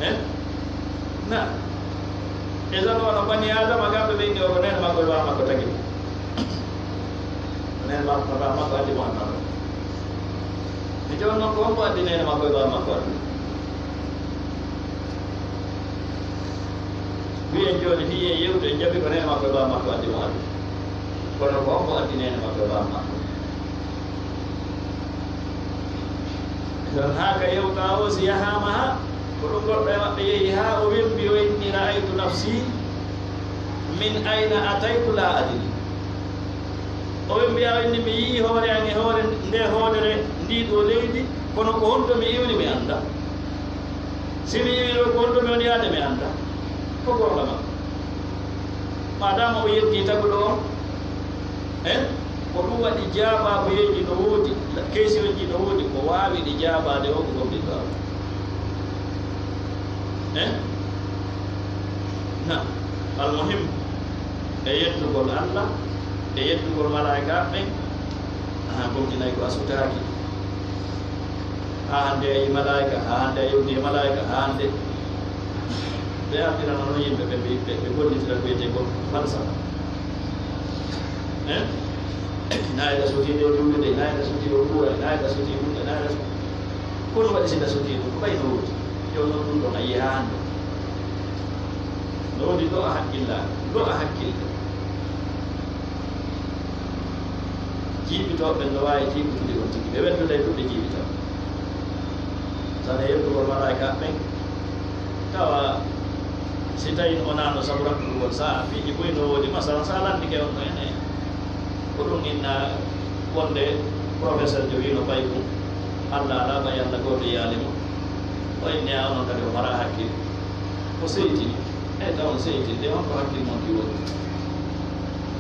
Hein? Na. E zano wano bani Adama, kamɓe ɓe inni o ko neene makko e baa makko tagi. Neene makko, baa makko addi mo annaa. Mi jooni non ko hombo addi neene makko e baa makko addi? Wiyen jooni fii en yewtu en jaɓi ko neene makko e baa makko addi mo addi. Kono ko hombo addi neene makko e baa makko? Ɗon haa ka yewta o si yahaama haa, ko ɗum goɗɗo e maɓɓe yehi haa o wembi o inni ra'aytu nafsi min ayna ataytu laa adri. O wembi o inni mi yi'i hoore an e hoore nde hoodere ndii ɗoo leydi, kono ko honto mi iwri mi annda. Si mi iwri ɗoo ko honto mi woni yaade mi annda. Ko goonga makko. Maadaama o yeddii taguɗo on, eh, ko ɗum waɗi jaabaabuyeeji no woodi, keesiyoji no woodi, ko waawi ɗi jaabaade o ko gomɗinɗo Allah. Eh? Na, almuhim, e yeddugol Allah, e yeddugol malaa'ikaaɓe ɓen, aha, gomɗinay ko a sutaaki. Haa hannde a yi'i malaa'ika, haa hannde a yewti e malaa'ika, haa hannde. Ɓe artirano non yimɓe ɓe, ɓe, ɓe, ɓe gollitira ko wiyetee ko falsafa. Eh? Ina e ɗa suuti nde juulde, ina e ɗa suuti o kuura, ina e ɗa suuti ɗum, ina e ɗa suuti. Ko ɗum waɗi si ɗa suuti ɗum, ko ɓay no woodi. Yo non ɗum ɗon a yi'i haa hannde. No woodi ɗo a hakkilla, ɗo a hakkille. Jiiɓitooɓe ɓen no waawi jiiɓitude on tigi. Ɓe weltoday ɗum ɓe jiiɓitoo. Sana yeddugol malaa'ika ɓen, tawa si tawii onaano sabu raɓɓitugol, sa piiji buy no woodi, masalan, sa landike on no ene. Ko ɗum inna wonde professeur jo wiino ɓay ɗum. Alla alaa ɓay Alla gooto yaali mo. O inni a onon kadi o maraa hakkil. O seytini. Ey, taw on seytinde on ko hakkil mon ki woni.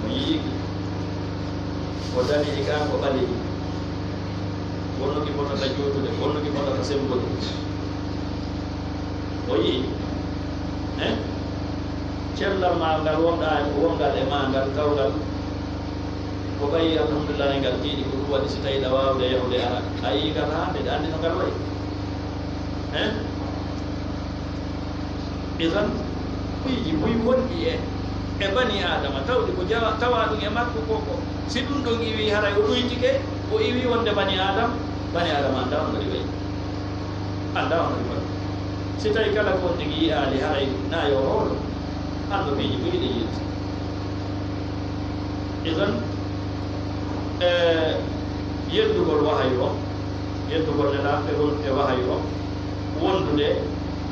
O yi'iki. O dani e kaa ko ɓaleji. Wonno ki fotata juutude, wonno ki fotata sembude. O yi'i. Eh? Cellal maa ngal wonɗaa, wongal e maa ngal, taw ngal ko ɓayi, alhamdulillahi, ngal tiiɗi, ko ɗum waɗi si tawii ɗa waawde yahude ara. A yi'i ngal haa nde, ɗa anndi no ngal wayi. Eh? Idan, piiji buy wonɗi e, e bani Aadama, tawɗi ko jawa-, tawaa ɗum e makko ko, ko, si ɗum ɗon iwii, haray o ɗuytike, o iwii wonde bani Aadama, bani Aadama anndaa hono ɗi wayi. Anndaa hono ɗi wayi. Si tawii kala ko on tigi yi'aali, haray naa yo hoolo, anndo piiji buy ɗi yilti. Idan, e, yeddugol wahayu on, yeddugol nelaaɓe on e wahayu on, wondude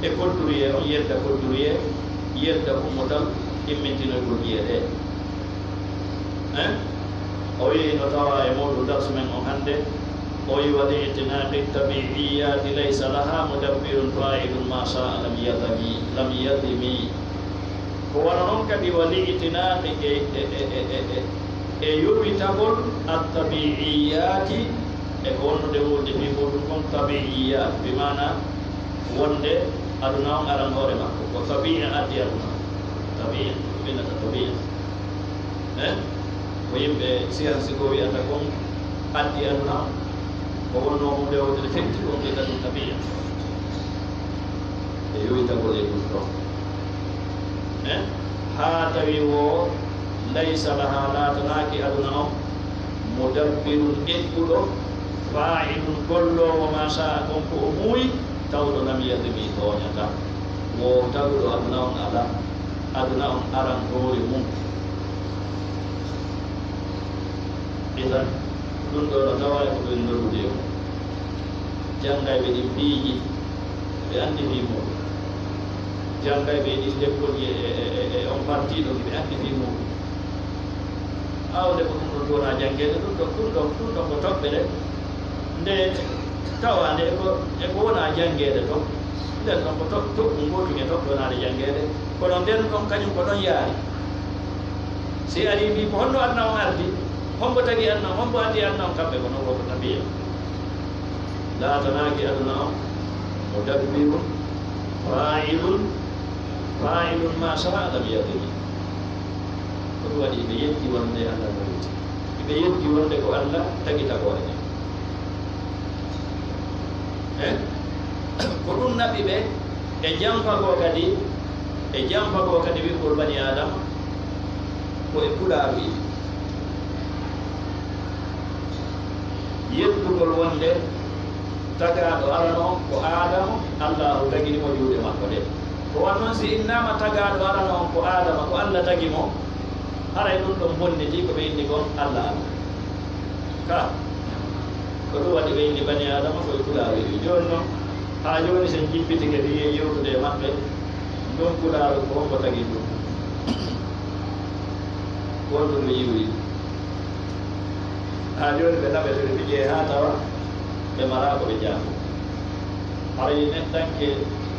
e couturier on, yedda couturier, yedda ummotal immintinoygol ƴi'e ɗee. Eh? O wi'i no tawaa e muuɗum darsu men on hannde, o wi'i, "Wa li'tinaaqi tabi'iyaati laysa laha mudabbirun faa'ilun ma sha'a lam yadami, lam yadimi." Ko wano non kadi wa li'tinaaqi e, e, e, e, e, e, e yowitagol at-tabi'iyaati, e ko wondude wulde fii muuɗum kon tabi'iyaat, bi maana wonde aduna on aran hoore makko, ko tabi'a addi aduna on. Tabi'a, ko ɓe innata tabi'a. Eh? Ko yimɓe siyansi ko wi'ata kon addi aduna on, ko wonnoo huunde wonde feƴƴi kon, ɓe innata ɗum tabi'a. E yowitagol e ɗum ɗon. Eh? Haa tawi wo Laysa lahaa, laatanaaki aduna on, mudabbirun, eɓɓuɗo, faa'ilun, golloowo, maa saa'a, kon ko o muuyi, tawɗo lam yadlim, tooñataa. Wo taguɗo aduna on alaa, aduna on aran hoore mun. Idan, ɗun ɗoo no tawaa e ko ɓuri noddude e mun. Janngayɓe ɗin piiji, ɓe anndi fii muuɗun. Janngayɓe e ɗin lekkol e, e, e, e on partiiɗo, ɓe anndi fii muuɗun. Aawde ko ɗun ɗon wonaa janngeede, ɗun ɗon, ɗun ɗon, ɗun ɗon ko toɓɓere nde tawaande e ko, e ko wonaa janngeede ton. Nden ɗon ko to-, toɓɓu ngootu e toɓɓe wonaade janngeede. Kono nden ɗon kañun ko ɗon yaari. Si arii fii ko honno aduna on ardi, hombo tagi aduna on, hombo addi aduna on, kamɓe ko non wonɓe tabiya. Laatanaaki aduna on mudabbirun, faa'ilun, faa'ilun maa shaa lam yadlim. Ko ɗun waɗi ɓe yeddi wonde Allah no yeddi. Ɓe yeddi wonde ko Allah tagi tagoore nden. Eh? Ko ɗun naɓi ɓe e janfagoo kadi, e janfagoo kadi wi'ugol bani Aadama ko e pulaaru iwi. Yeddugol wonde tagaaɗo arano on ko Aadama, Allaahu tagiri mo juuɗe makko ɗen. Ko wan non si innaama tagaaɗo arano on ko Aadama, ko Alla tagi mo, haray ɗun ɗon bonnitii ko ɓe inni kon Alla Alla. Ka, ko ɗun waɗi ɓe inni bani Aadama ko e pulaaru iwi. Jooni non, haa jooni sen jippitike fii e yewtude e maɓɓe, ndun pulaaru ko hombo tagi ndun? Ko honɗun ɓe iwri? Haa jooni ɓe naɓete, ɓe pijee haa tawa ɓe maraa ko ɓe jaabo. Haray neɗɗanke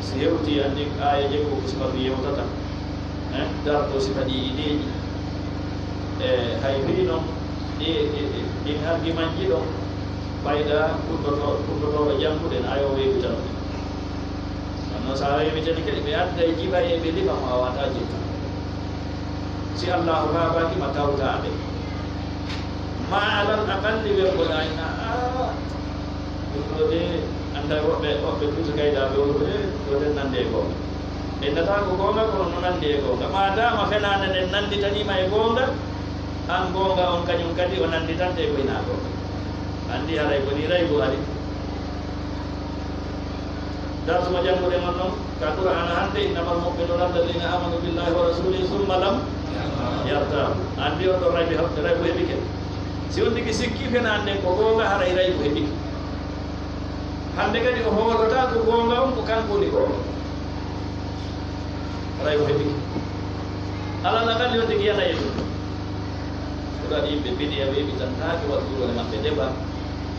si hewtii anndi aaya jeɗɗi ko sifa ɗun yewtata, eh, darto sifa ɗii ideeji, e hay fii non ɗi, ɗi, ɗi, ɗin argimanji ɗon, fayda kuddotoo-, kuddotooɗo janngude no ayo weeɓitano ɗi. Kono si a weeɓitanike ɗi, ɓe adday jiɓa e ɓe liɓa mo a waawataa jetta. Si Allaahu faabaaki ma tawtaa ɓe. Maa alal aqalli ɓe mboɗa ina, "Aa, ɗun ɗoo de, annda woɓɓe, woɓɓe tuuti gaydaaɓe on de, ɗoo de nande e goonga." Ɓe innata ko goonga, kono no nande e goonga. Maadaama fenaande nden nannditanii ma e goonga, an goonga on kañun kadi o nannditante e ko hinaa goonga. Anndi haray ko nii raygu ari. Darsu mo jannguɗen on non, ka Qur'aana hannde, "Innamal mu'minuuna alladhiina aamanu billaahi wa rasuulihi summa lam yartaabu." Anndi on ɗon raybu, raybu heɓike. Si on tigi sikki fenaande nden ko goonga, haray raybu heɓike. Hannde kadi o hoolotaa ko goonga on, ko kanko woni goonga. Haray o heɓike. Alal aqalli on tigi yana e ɗun. Ko ɗun waɗi yimɓe bidiya weeɓitantaake waɗugol e maɓɓe deba.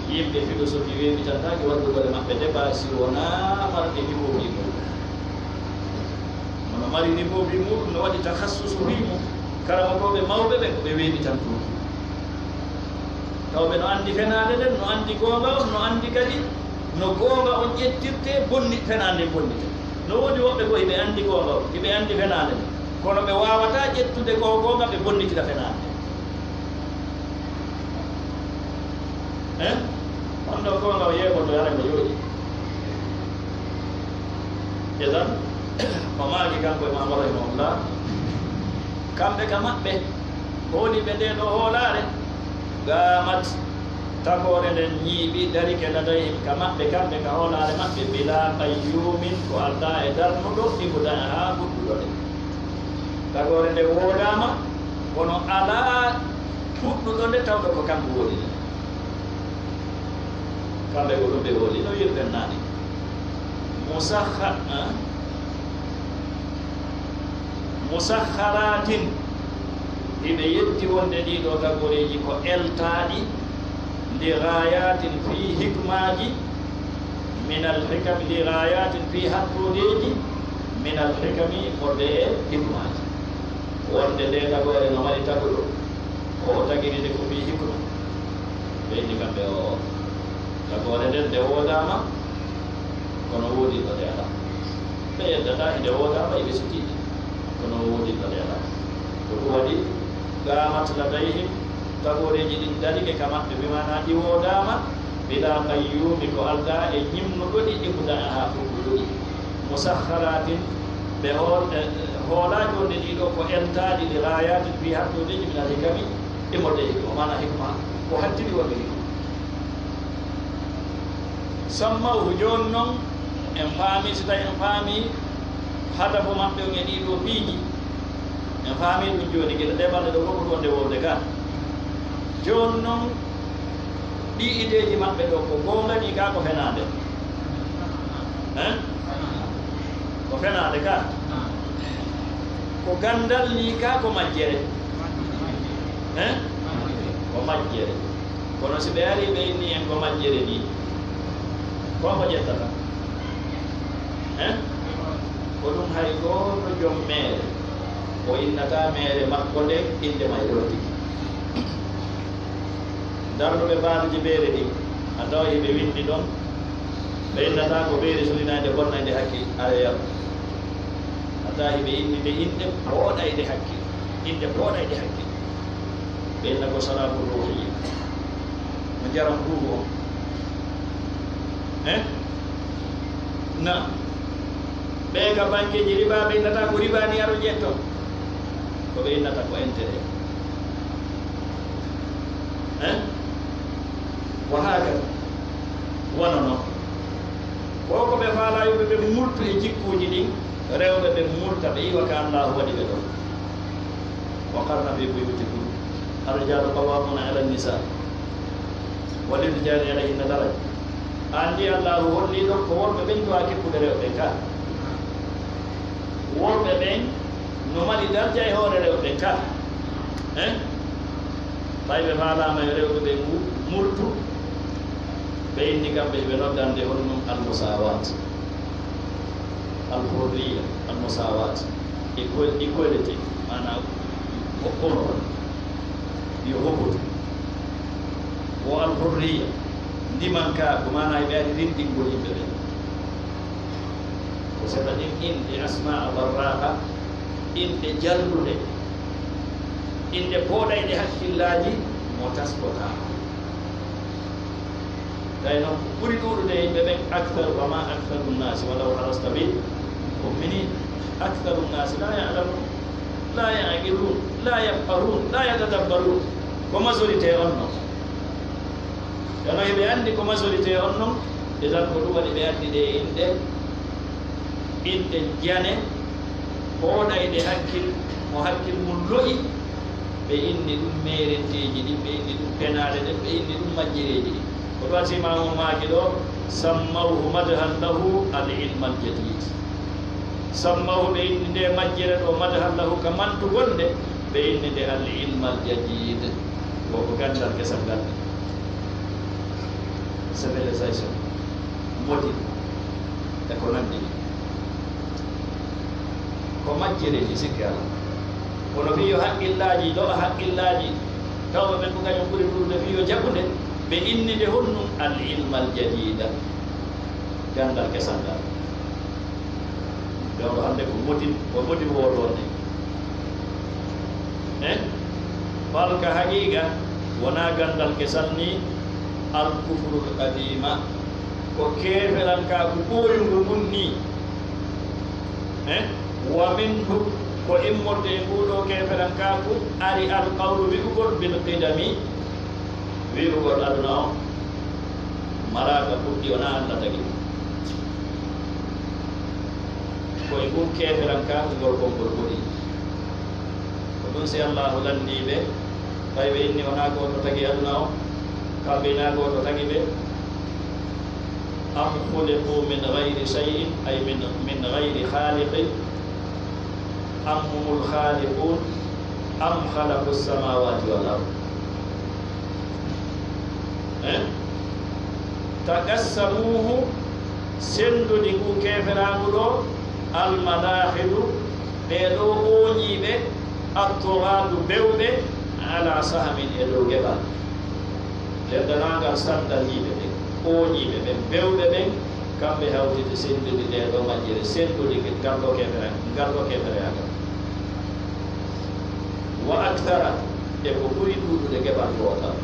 Yimɓe filosofi weeɓitantaake waɗugol e maɓɓe deba si wonaa marɓe niveau fii muuɗun. Mo no mari niveau fii muuɗun, no waɗi takhassusu fii mun. Karamokooɓe mawɓe ɓen ko ɓe weeɓitantuɓe. Taw ɓe no anndi fenaande nden, no anndi goonga on, no anndi kadi no goonga on ƴettirtee, bonni-, fenaande nden bonnitee. No woodi woɓɓe ko hiɓe anndi goonga on, hiɓe anndi fenaande nden. Kono ɓe waawataa ƴettude ko goonga, ɓe bonnitira fenaande nden. Eh? On ɗon goonga o yeeɓoto, haray mo jooɗii. Idan, o maaki kanko Imaamu rahimahullah, kamɓe ka maɓɓe, hooliiɓe ndee ɗoo hoolaare, qaamat, tagoore nden ñiiɓi, darike, ladayhim, ka maɓɓe, kamɓe ka hoolaare maɓɓe, bilaa qayyuumin, ko aldaa e darnuɗo, ibtada'ahaa, fuɗɗuɗo nde. Tagoore nden woodaama, kono alaa fuɗɗuɗo nde tawɗo ko kanko woni nde. Kamɓe ko ɗun ɓe hooli, no wi'irɗen naane. Musakha-, ah? Musakharaatin, hiɓe yetti wonde ɗii ɗoo tagooreeji ko eltaaɗi, li ghaayaatin fii hikmaaji, minal hikami, li ghaayaatin fii hattoodeeji, minal hikami, wonde e hikmaaji. Wonde ndee tagoore no mari taguɗo, ko o tagiri nde ko fii hikma. Ɓe inni kamɓe o, tagoore nden nde woodaama, kono woodinɗo nde alaa. Ɓe yeddataa e nde woodaama, e ɓe sutiiɗi, kono woodinɗo nde alaa. Ko ɗun waɗi, qaamat ladayhim, tagooreeji ɗin darike ka maɓɓe, bi maanaa ɗi woodaama, bilaa qayyuumi, ko aldaa e ñimnuɗo ɗi, ibtada'ahaa, fuɗɗuɗo ɗi. Musakharaatin, Ɓe hool-, e, e, hoolaaji wonde ɗii ɗoo ko eltaaɗi li gaayaati fii hattoodeeji min al hikami, e mo ɗe hikma, maanaa hikma, ko hattiri waɗi hikma. Sammawhu, jooni non, en faamii, si tawii en faamii hadafu maɓɓe on e ɗii ɗoo piiji, en faamii ɗum jooni, gila ɗee balɗe ɗoo fof ko wonde wowde ka. Jooni non, ɗii ideeji maɓɓe ɗoo, ko goonga nii kaa ko fenaande? Hein? Ko fenaande kaa? Ko ganndal nii kaa ko majjere? Hein? Ko majjere. Kono si ɓe arii ɓe inni en ko majjere nii, ko hombo ƴettata? Hein? Ko ɗum hay gooto jom meere, o innataa meere makko nden innde mayre on tigi. Darnuɓe baaruuji beere ɗin, a taway hiɓe winndi ɗon, ɓe innataa ko beeri sulinaynde bonnayde hakkil, areya. A taway hiɓe inni nde innde pooɗayde hakkil, innde pooɗayde hakkil. Ɓe inna ko sarabu ruuhiyya, no njaram ruuhu on. Eh? Na. Ɓee ka bankeeji riba, ɓe innata ko riba ni, aɗo ƴetto. Ko ɓe innata ko intérêt. Eh? Wa hakada. Wano non. Ko ko ɓe faalaa yo ɓe murtu e jikkuuji ɗin, rewɓe ɓe murta, ɓe iwa ka Allaahu waɗi ɓe ɗon. Wa qarna fi buyutikun. Ar-rijaalu qawwaamuuna ala nnisaa. Wa lirrijaali alayhinna daraja. Anndi Allaahu holli ɗon ko worɓe ɓen tawaa keppude rewɓe ɓen ka. Worɓe ɓen no mari darja e hoore rewɓe ɓen ka. Eh? Ɓay ɓe faalaama yo rewɓe ɓen mu-, murtu, ɓe inni kamɓe ɓe noddande honɗun al-musaawaat. Al-hurriya, al-musaawaat. Equal-, equality, maanaa ko hono yo hoɓotu. Wo al-hurriya, ndimankaaku, maanaa ɓe ari rinɗingol yimɓe ɓen. Ko sata ɗin inɗe asmaa barraaqa, inɗe jalluɗe, inɗe pooɗayɗe hakkillaaji mo taskotaako. Tawi non ko ɓuri ɗuuɗude e yimɓe ɓen, aktharu, wa ma aktharu nnaasi walaw harasta bi mu'minin. Aktharu nnaasi la ya'lamun, la ya'qilun, la yafqahun, la yatadabbarun. Ko majorité on non. Kono hiɓe anndi ko majorité on non, idan ko ɗum waɗi ɓe addi ɗe inɗe, inɗe jane, pooɗayɗe hakkil, mo hakkil mum lo'i, ɓe inni ɗum meerenteeji ɗin, ɓe inni ɗum penaale ɗen, ɓe inni ɗum majjireeji ɗin. Ko ɗum waɗi Imaamu maaki ɗoo, sammawhu madhan lahu al-ilm al-jadid. Sammawhu, ɓe inni nde majjere ɗoo, madhan lahu, ka mantugol nde, ɓe inni nde al-ilm al-jadid. Ko ko ganndal kesal ngal. Civilisation, modin, e ko nanndi ɗin. Ko majjere ni, sikke alaa. Kono fii yo haqqillaaji, do'a haqqillaaji, tawɓe ɓen ko kañum ɓuri ɗuuɗude fii yo jaɓu nde, ɓe inni nde honɗun al-ilm al-jadida, ganndal kesal ngal. Ɗoo ɗoo hannde ko modin, ko modin wootoonde. Eh? Bal ka haqiiqa, wonaa ganndal kesal nii, al kufrul qadiima, ko keeferankaaku ɓooyungu ngun nii. Eh? Wa minhu, ko immorde e nguu ɗoo keeferankaaku, ari al qawlu wi'ugol bil qidami, wi'ugol aduna on maraaka fuɗɗi, wonaa Alla tagi ɗum. Ko e ngun keeferankaaku ngol konngol ɓuri. Ko ɗum si Allaahu lanndii ɓe, tawi ɓe inni wonaa gooto tagi aduna on, kamɓe hinaa gooto tagi ɓe. Am khuliqu min ghayri shay'in, ay min, min ghayri khaliqin. Am humul khaliqun, am khalaqus samawati wal ard. Eh? Taqassamuhu, senndudi ngu keeferaangu ɗoo, al malahidu, ɓee ɗoo ooñiiɓe, at-tughatu, bewɓe, ala sahmin, e dow geɓal. Denndaangal sanndahiiɓe ɓen, ooñiiɓe ɓen, bewɓe ɓen, kamɓe hawtiti senndudi ndee ɗoo majjere, senndudi ngal ɗoo keefera-, ngal ɗoo keefereyagal. Wa akthara, e ko ɓuri ɗuuɗude geɓal gootal.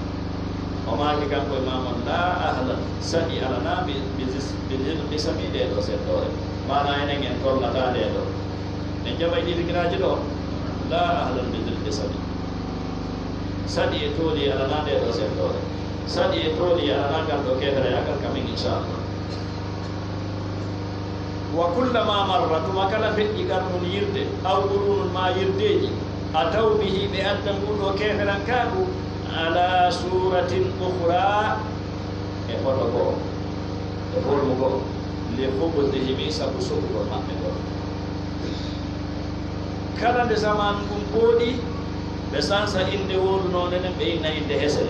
O maaki kanko e maamon, laa ahlan, saɗi alanaa bi, bi zis-, bi zil qisami ndee ɗoo seddoore. Maanaa enen en tollataa ndee ɗoo. Jaɓay ɗii fikiraaji ɗoo? Laa ahlan bi dil qisami. Saɗi e tooli alanaa ndee ɗoo sentoore. Saɗi e tooli alanaa ngal ɗoo keeferayaagal ka men, inchallah. Wa kullama marra, tuma kala feƴƴi qarnun yirde, aw qurunun maa yirdeeji, ataw bihi, ɓe adda nguu ɗoo keeferankaagu, ala suratin ukhra, e foto goo, e formu goo, li khubthihimi, sabu soɓugol maɓɓe ngol. Kala nde zamaanu ngun ɓooɗi, ɓe sansa innde wooɗunoonde nden, ɓe inna innde hesere.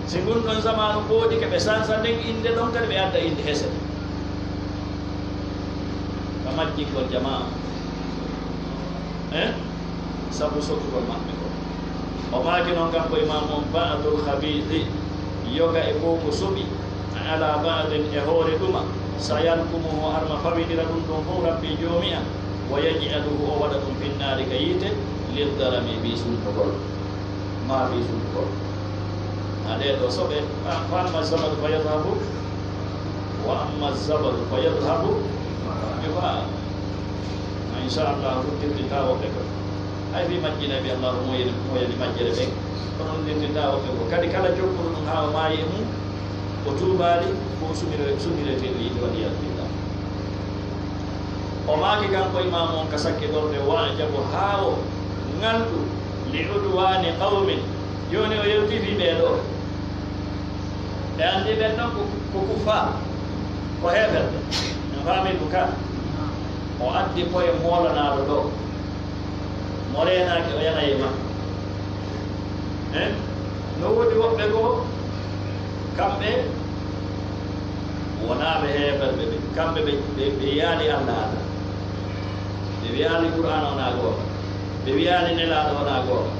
Si ngun ɗon zamaanu ɓooɗike, ɓe sansa nden innde ɗon kadi, ɓe adda innde hesere. Ka majjingol jamaa on. Eh? Sabu soɓugol maɓɓe kon. O maaki non kanko Imaamu on, ba'dul khabiithi, yoga e ko ko soɓi, ala ba'din, e hoore ɗuma, sayalkumuhu, arma fawindira ɗum ɗon fof Rabbi Joomi an, wa yaj'aluhu, o waɗa ɗum, finnaari, ka yiite, liddarami, fii suntugol, maa fii suntugol. A ɗee ɗoo soɓe, fa, fa amma zabadu fa yadhabu, wa amma zabadu fa yadhabu jufaa. Inchallah, ɗum tintinta woɓɓe ko. Hay fii majjinayɓe Allahu moyani, moyani majjere ɓen. Kono ɗum tintinta woɓɓe ko. Kadi kala jokkuɗo ɗum haa o maayi e mum, o tuubaali, ko sumire-, sumireteeɗo yiite, wal iyaazu billah. O maaki kanko Imaamu on ka sakkitorde, wa ajabu, haa o ŋalɗu, li udwaani qawmin. Jooni o yewtii fii ɓee ɗoo. Ɓe anndi ɓen non ko, ko kuffaar, ko heeferɓe. En faamii ɗum ka? O addi koye moolanaaɗo ɗoo. Mo reenaaki o yana e makko. Eh? No woodi woɓɓe goo, kamɓe wonaa ɓe heeferɓe ɓe. Kamɓe ɓe, ɓe, ɓe wiyaali Alla Alla. Ɓe wiyaali Qur'aana wonaa goonga. Ɓe wiyaali Nelaaɗo wonaa goonga.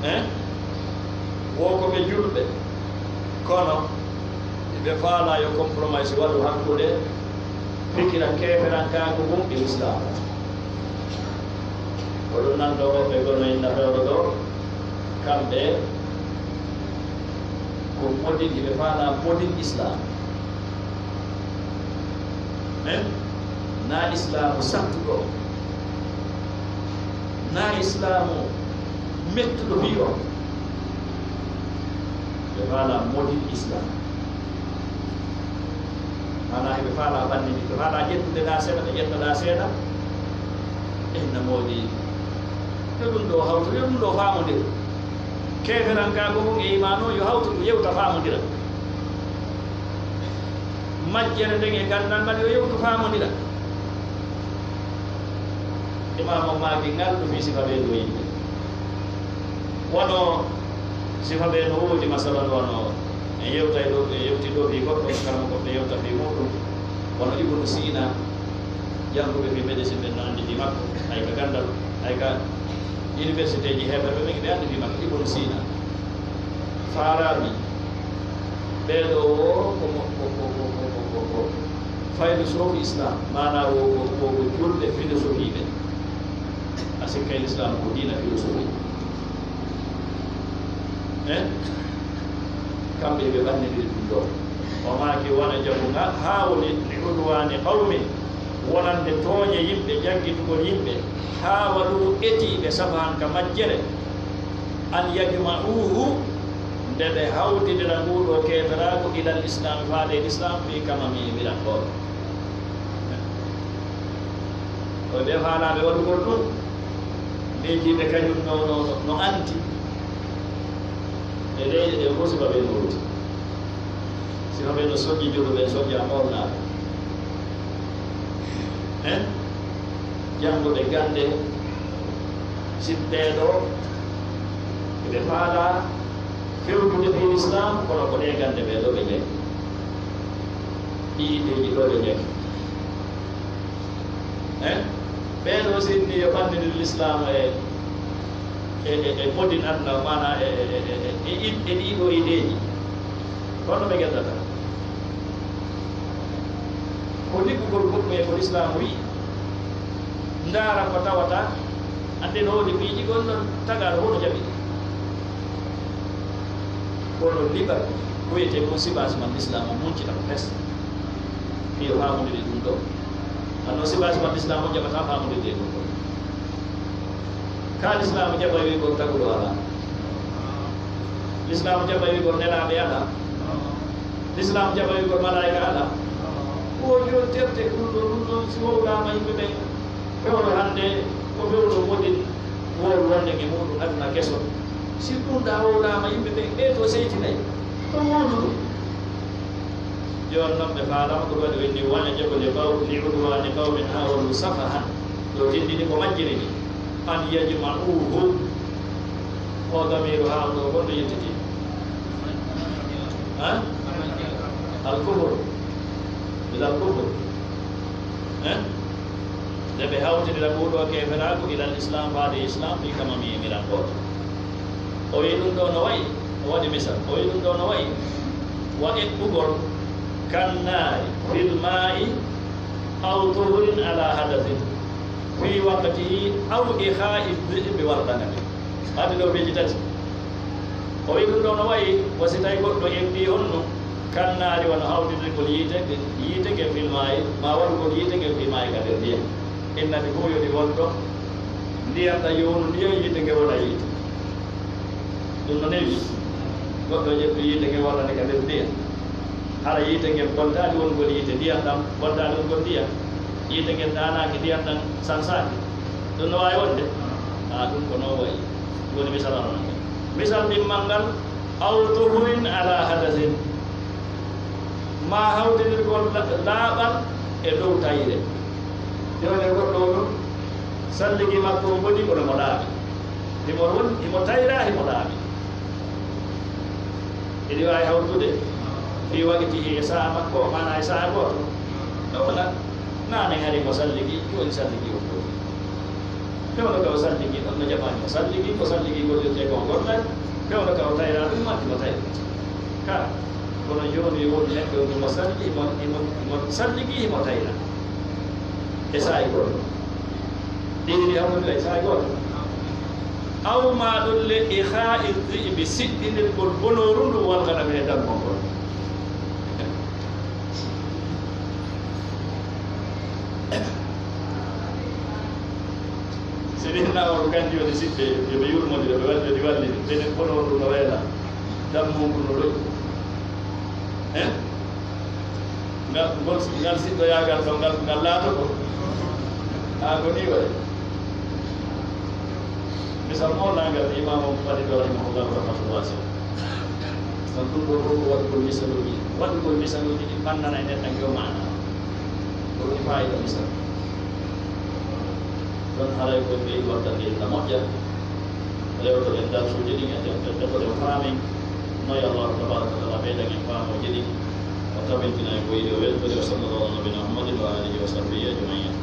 Eh? Wo ko ɓe julɓe. Kono, ɓe faalaa yo compromise waɗu hakkunde fikira keeferankaaku ngun e Islaamu. Ko ɗum nan ɗoo woɓɓe gono inna fewre ɗoo, kamɓe ko modin, hiɓe faalaa modin Islaamu. Eh? Naa Islaamu sattuɗo, naa Islaamu mettuɗo fii on. Ɓe faalaa modin Islaamu. Maanaa, hiɓe faalaa banndini, ɓe faalaa ƴettude ɗaa seeɗa, ɓe ƴetta ɗaa seeɗa. Inna moodi. Yo ɗum ɗoo hawtu, yo ɗum ɗoo faamondira. Keeferankaaku ngun e iimaanu on yo hawtu, ɗum yewta, faamondira. Majjere nden e ganndal ngal yo yewtu, faamondira. Imaamu on maaki ngal ɗum fii sifa ɓee ɗoo yimɓe. Wano sifa ɓee no woodi, masalan, wano en yewtay ɗoo, en yewti ɗoo fii goɗɗo, kala mo goɗɗo yewta fii muuɗum, wano Ibnu Siina, jannguɓe fii médecine ɓen no anndi fii makko, hay ka ganndal, hay ka universitéeji heeferɓe ɓen, ɓe anndi fii makko, Ibnu Siina, Faarabi, ɓee ɗoo wo ko mo, ko, ko, ko philosophe Islam, maanaa wo, wo, wo, wo julɓe philosophe ɓe. A sikkay Islam ko diina philosophe. Eh? Kamɓe ɓe ɓannitiri ɗum ɗoo. O maaki, wa ajabu, nga-, haa woni li udwaani qawmin, wonande tooñe yimɓe, jaggitugol yimɓe, haa waɗu etiiɓe safahan ka majjere, an yajma'uuhu, nde ɓe hawtidira nguu ɗoo keeferaagu, ilal islaami, faade e lislaam, fii kamami, e wiran ɗoo. Ko ɓe faalaaɓe waɗugol ɗum, miijiiɓe kañum no, no, no, no anti e leyɗe ɗen fof, sifa ɓe no woti. Sifa ɓe no soƴƴi juluɓe, soƴƴa moolnaaɓe. Hein? Jannguɓe gannde, siɓɓeeɗo, ɓe faalaa fewjude fii Islaam, kono ko ɗee gannde ɓee ɗoo ɓe njanngi. Ɗii iddeeji ɗoo ɓe njanngi. Hein? Ɓee ɗoo sinni yo ɓanndir Lislaam e, e, e, e modin aduna, maanaa e, e, e, e, e, e ɗii ɗoo ideeji. Kono ɓe ngeddata. Ko liɓugol goɗɗum e ko Lislaam wi'i. Ndaara ko tawata, annde no woodi piiji gon non tagaaɗo hono jaɓi. Kono liɓa ko wi'etee kon sibaasi man Lislaam on muncita ko fes. Fii o faamondiri ɗum ɗoo. No sifa sifa Lislaamu jaɓata faamude ɗee ɗoo. Ka Lislaamu jaɓay wi'ugol taguɗo alaa. Lislaamu jaɓay wi'ugol nelaaɓe alaa. Lislaamu jaɓay wi'ugol malaa'ika alaa. Ko jooni terte ɗum ɗoo, ɗum ɗoo si wowlaama yimɓe ɓen, fewndo hannde ko fewndo woodin wowlu wonde e muɗum aduna keso. Si ɗum ɗaa wowlaama yimɓe ɓen, ɓee to seytinay, to wowlu ɗum. Jooni non ɓe faalaama ko waɗi o inni, "وأعجب لقو-، لعدوان قوم هاولوا سفها." Ɗo tindini ko majjiri ni. "أن يجمعوه." O damiiru haaw ɗo gonɗo yettitii. Ha? Al kufru. Ila al kufru. Eh? Nde ɓe hawtidira ɗoo ɗoo keeferaaku ila al islam, faade islam, fii kama mi yimiran gooto. O wi'i ɗum ɗoo no wa'i, o waɗi misal. O wi'i ɗum ɗoo no wa'i, wa eɓɓugol kannaari fil maa'i aw tuhurin ala hadasin fii waqtihi aw ikhaa'i dhi'bi wal ghanami. Ɓaddi ɗoo piiji tati. O wi'i ɗum ɗoo no wa'i, wa si tawi goɗɗo eɓɓii honno kannaari wano hawtidirgol yiite, yiite ngen fil maa'i, maa waɗugol yiite ngen fil maa'i ka nder ndiyam. Innati fof yo ɗi wonto ndiyam ɗam yo wonu ndiyam, yiite ngen wona yiite. Ɗum no newi. Goɗɗo ƴetti yiite ngen wallani ka nder ndiyam. Hara yiite ngen bontaali wongol yiite ndiyam ɗam, bontaali wongol ndiyam. Yiite ngen ɗaanaaki, ndiyam ɗam sansaaki. Ɗum no waawi wonde? Aa, ɗum ko non wayi. Ɗum woni misal hono ngal. Misal ɗimmal ngal, aw tuhurin ala hadasin. Maa hawtinirgol la-, laaɓal e dow tayre. Jooni goɗɗo o ɗum, salligi makko on bonii kono mo laaɓi. Himo won, himo tayra, himo laaɓi. Hiɗi waawi hawtude fii waqtihi e sa'a makko, maanaa e sa'a gooto. Ɗum wona, naane hari mo salligi, jooni salligi on bonii. Fewndo ka o salligi, ɗon no jaɓaani mo salligi, ko salligi gollirtee kon gollay. Fewndo ka o tayra ɗum, matti mo tayra. Ka, kono jooni won neɗɗo himo salligi, himo, himo, himo salligi, himo tayra. E saa'i gooto. Ɗiɗi ɗi hawrondira e saa'i gooto. Aw maa ɗum le ikhaa'i dhi'bi, siɗɗinirgol bonooru ndu wal ghanami e dammo ngol. Si ɗin na on kandi woni siɓɓe, yo ɓe yurmondira, ɓe wallira, ɓe wallira. Ɓe ɗen kono on ɗum no wayla. Dammu ngu no ɗoy. Eh? Ngal, ngol, ngal siɗɗoyaagal ɗon, ngal, ngal laato ko. Haa ko nii wayi. Misal mawnaangal Imaamu Malik rahimahullah rahmatan wasi'a. Ɗon ɗum ɗoo fof ko waɗugol misaluuji. Waɗugol misaluuji ɗi ɓannana e neɗɗanke o maana. Ko ɗum faayida misal. Ɗon haray ko ɓe wattande en na moƴƴa. Rewtoɗen darsuuji ɗin e ɗen, ɗen, ɗen, ɗen faamin. Noy Allahu tabaraka wa taala ɓeydan en faamuuji ɗin. O tabintina en ko yiɗi o weltori. Wa sallallahu ala nabina Muhammadin wa alihi wa sahbihi ajmain.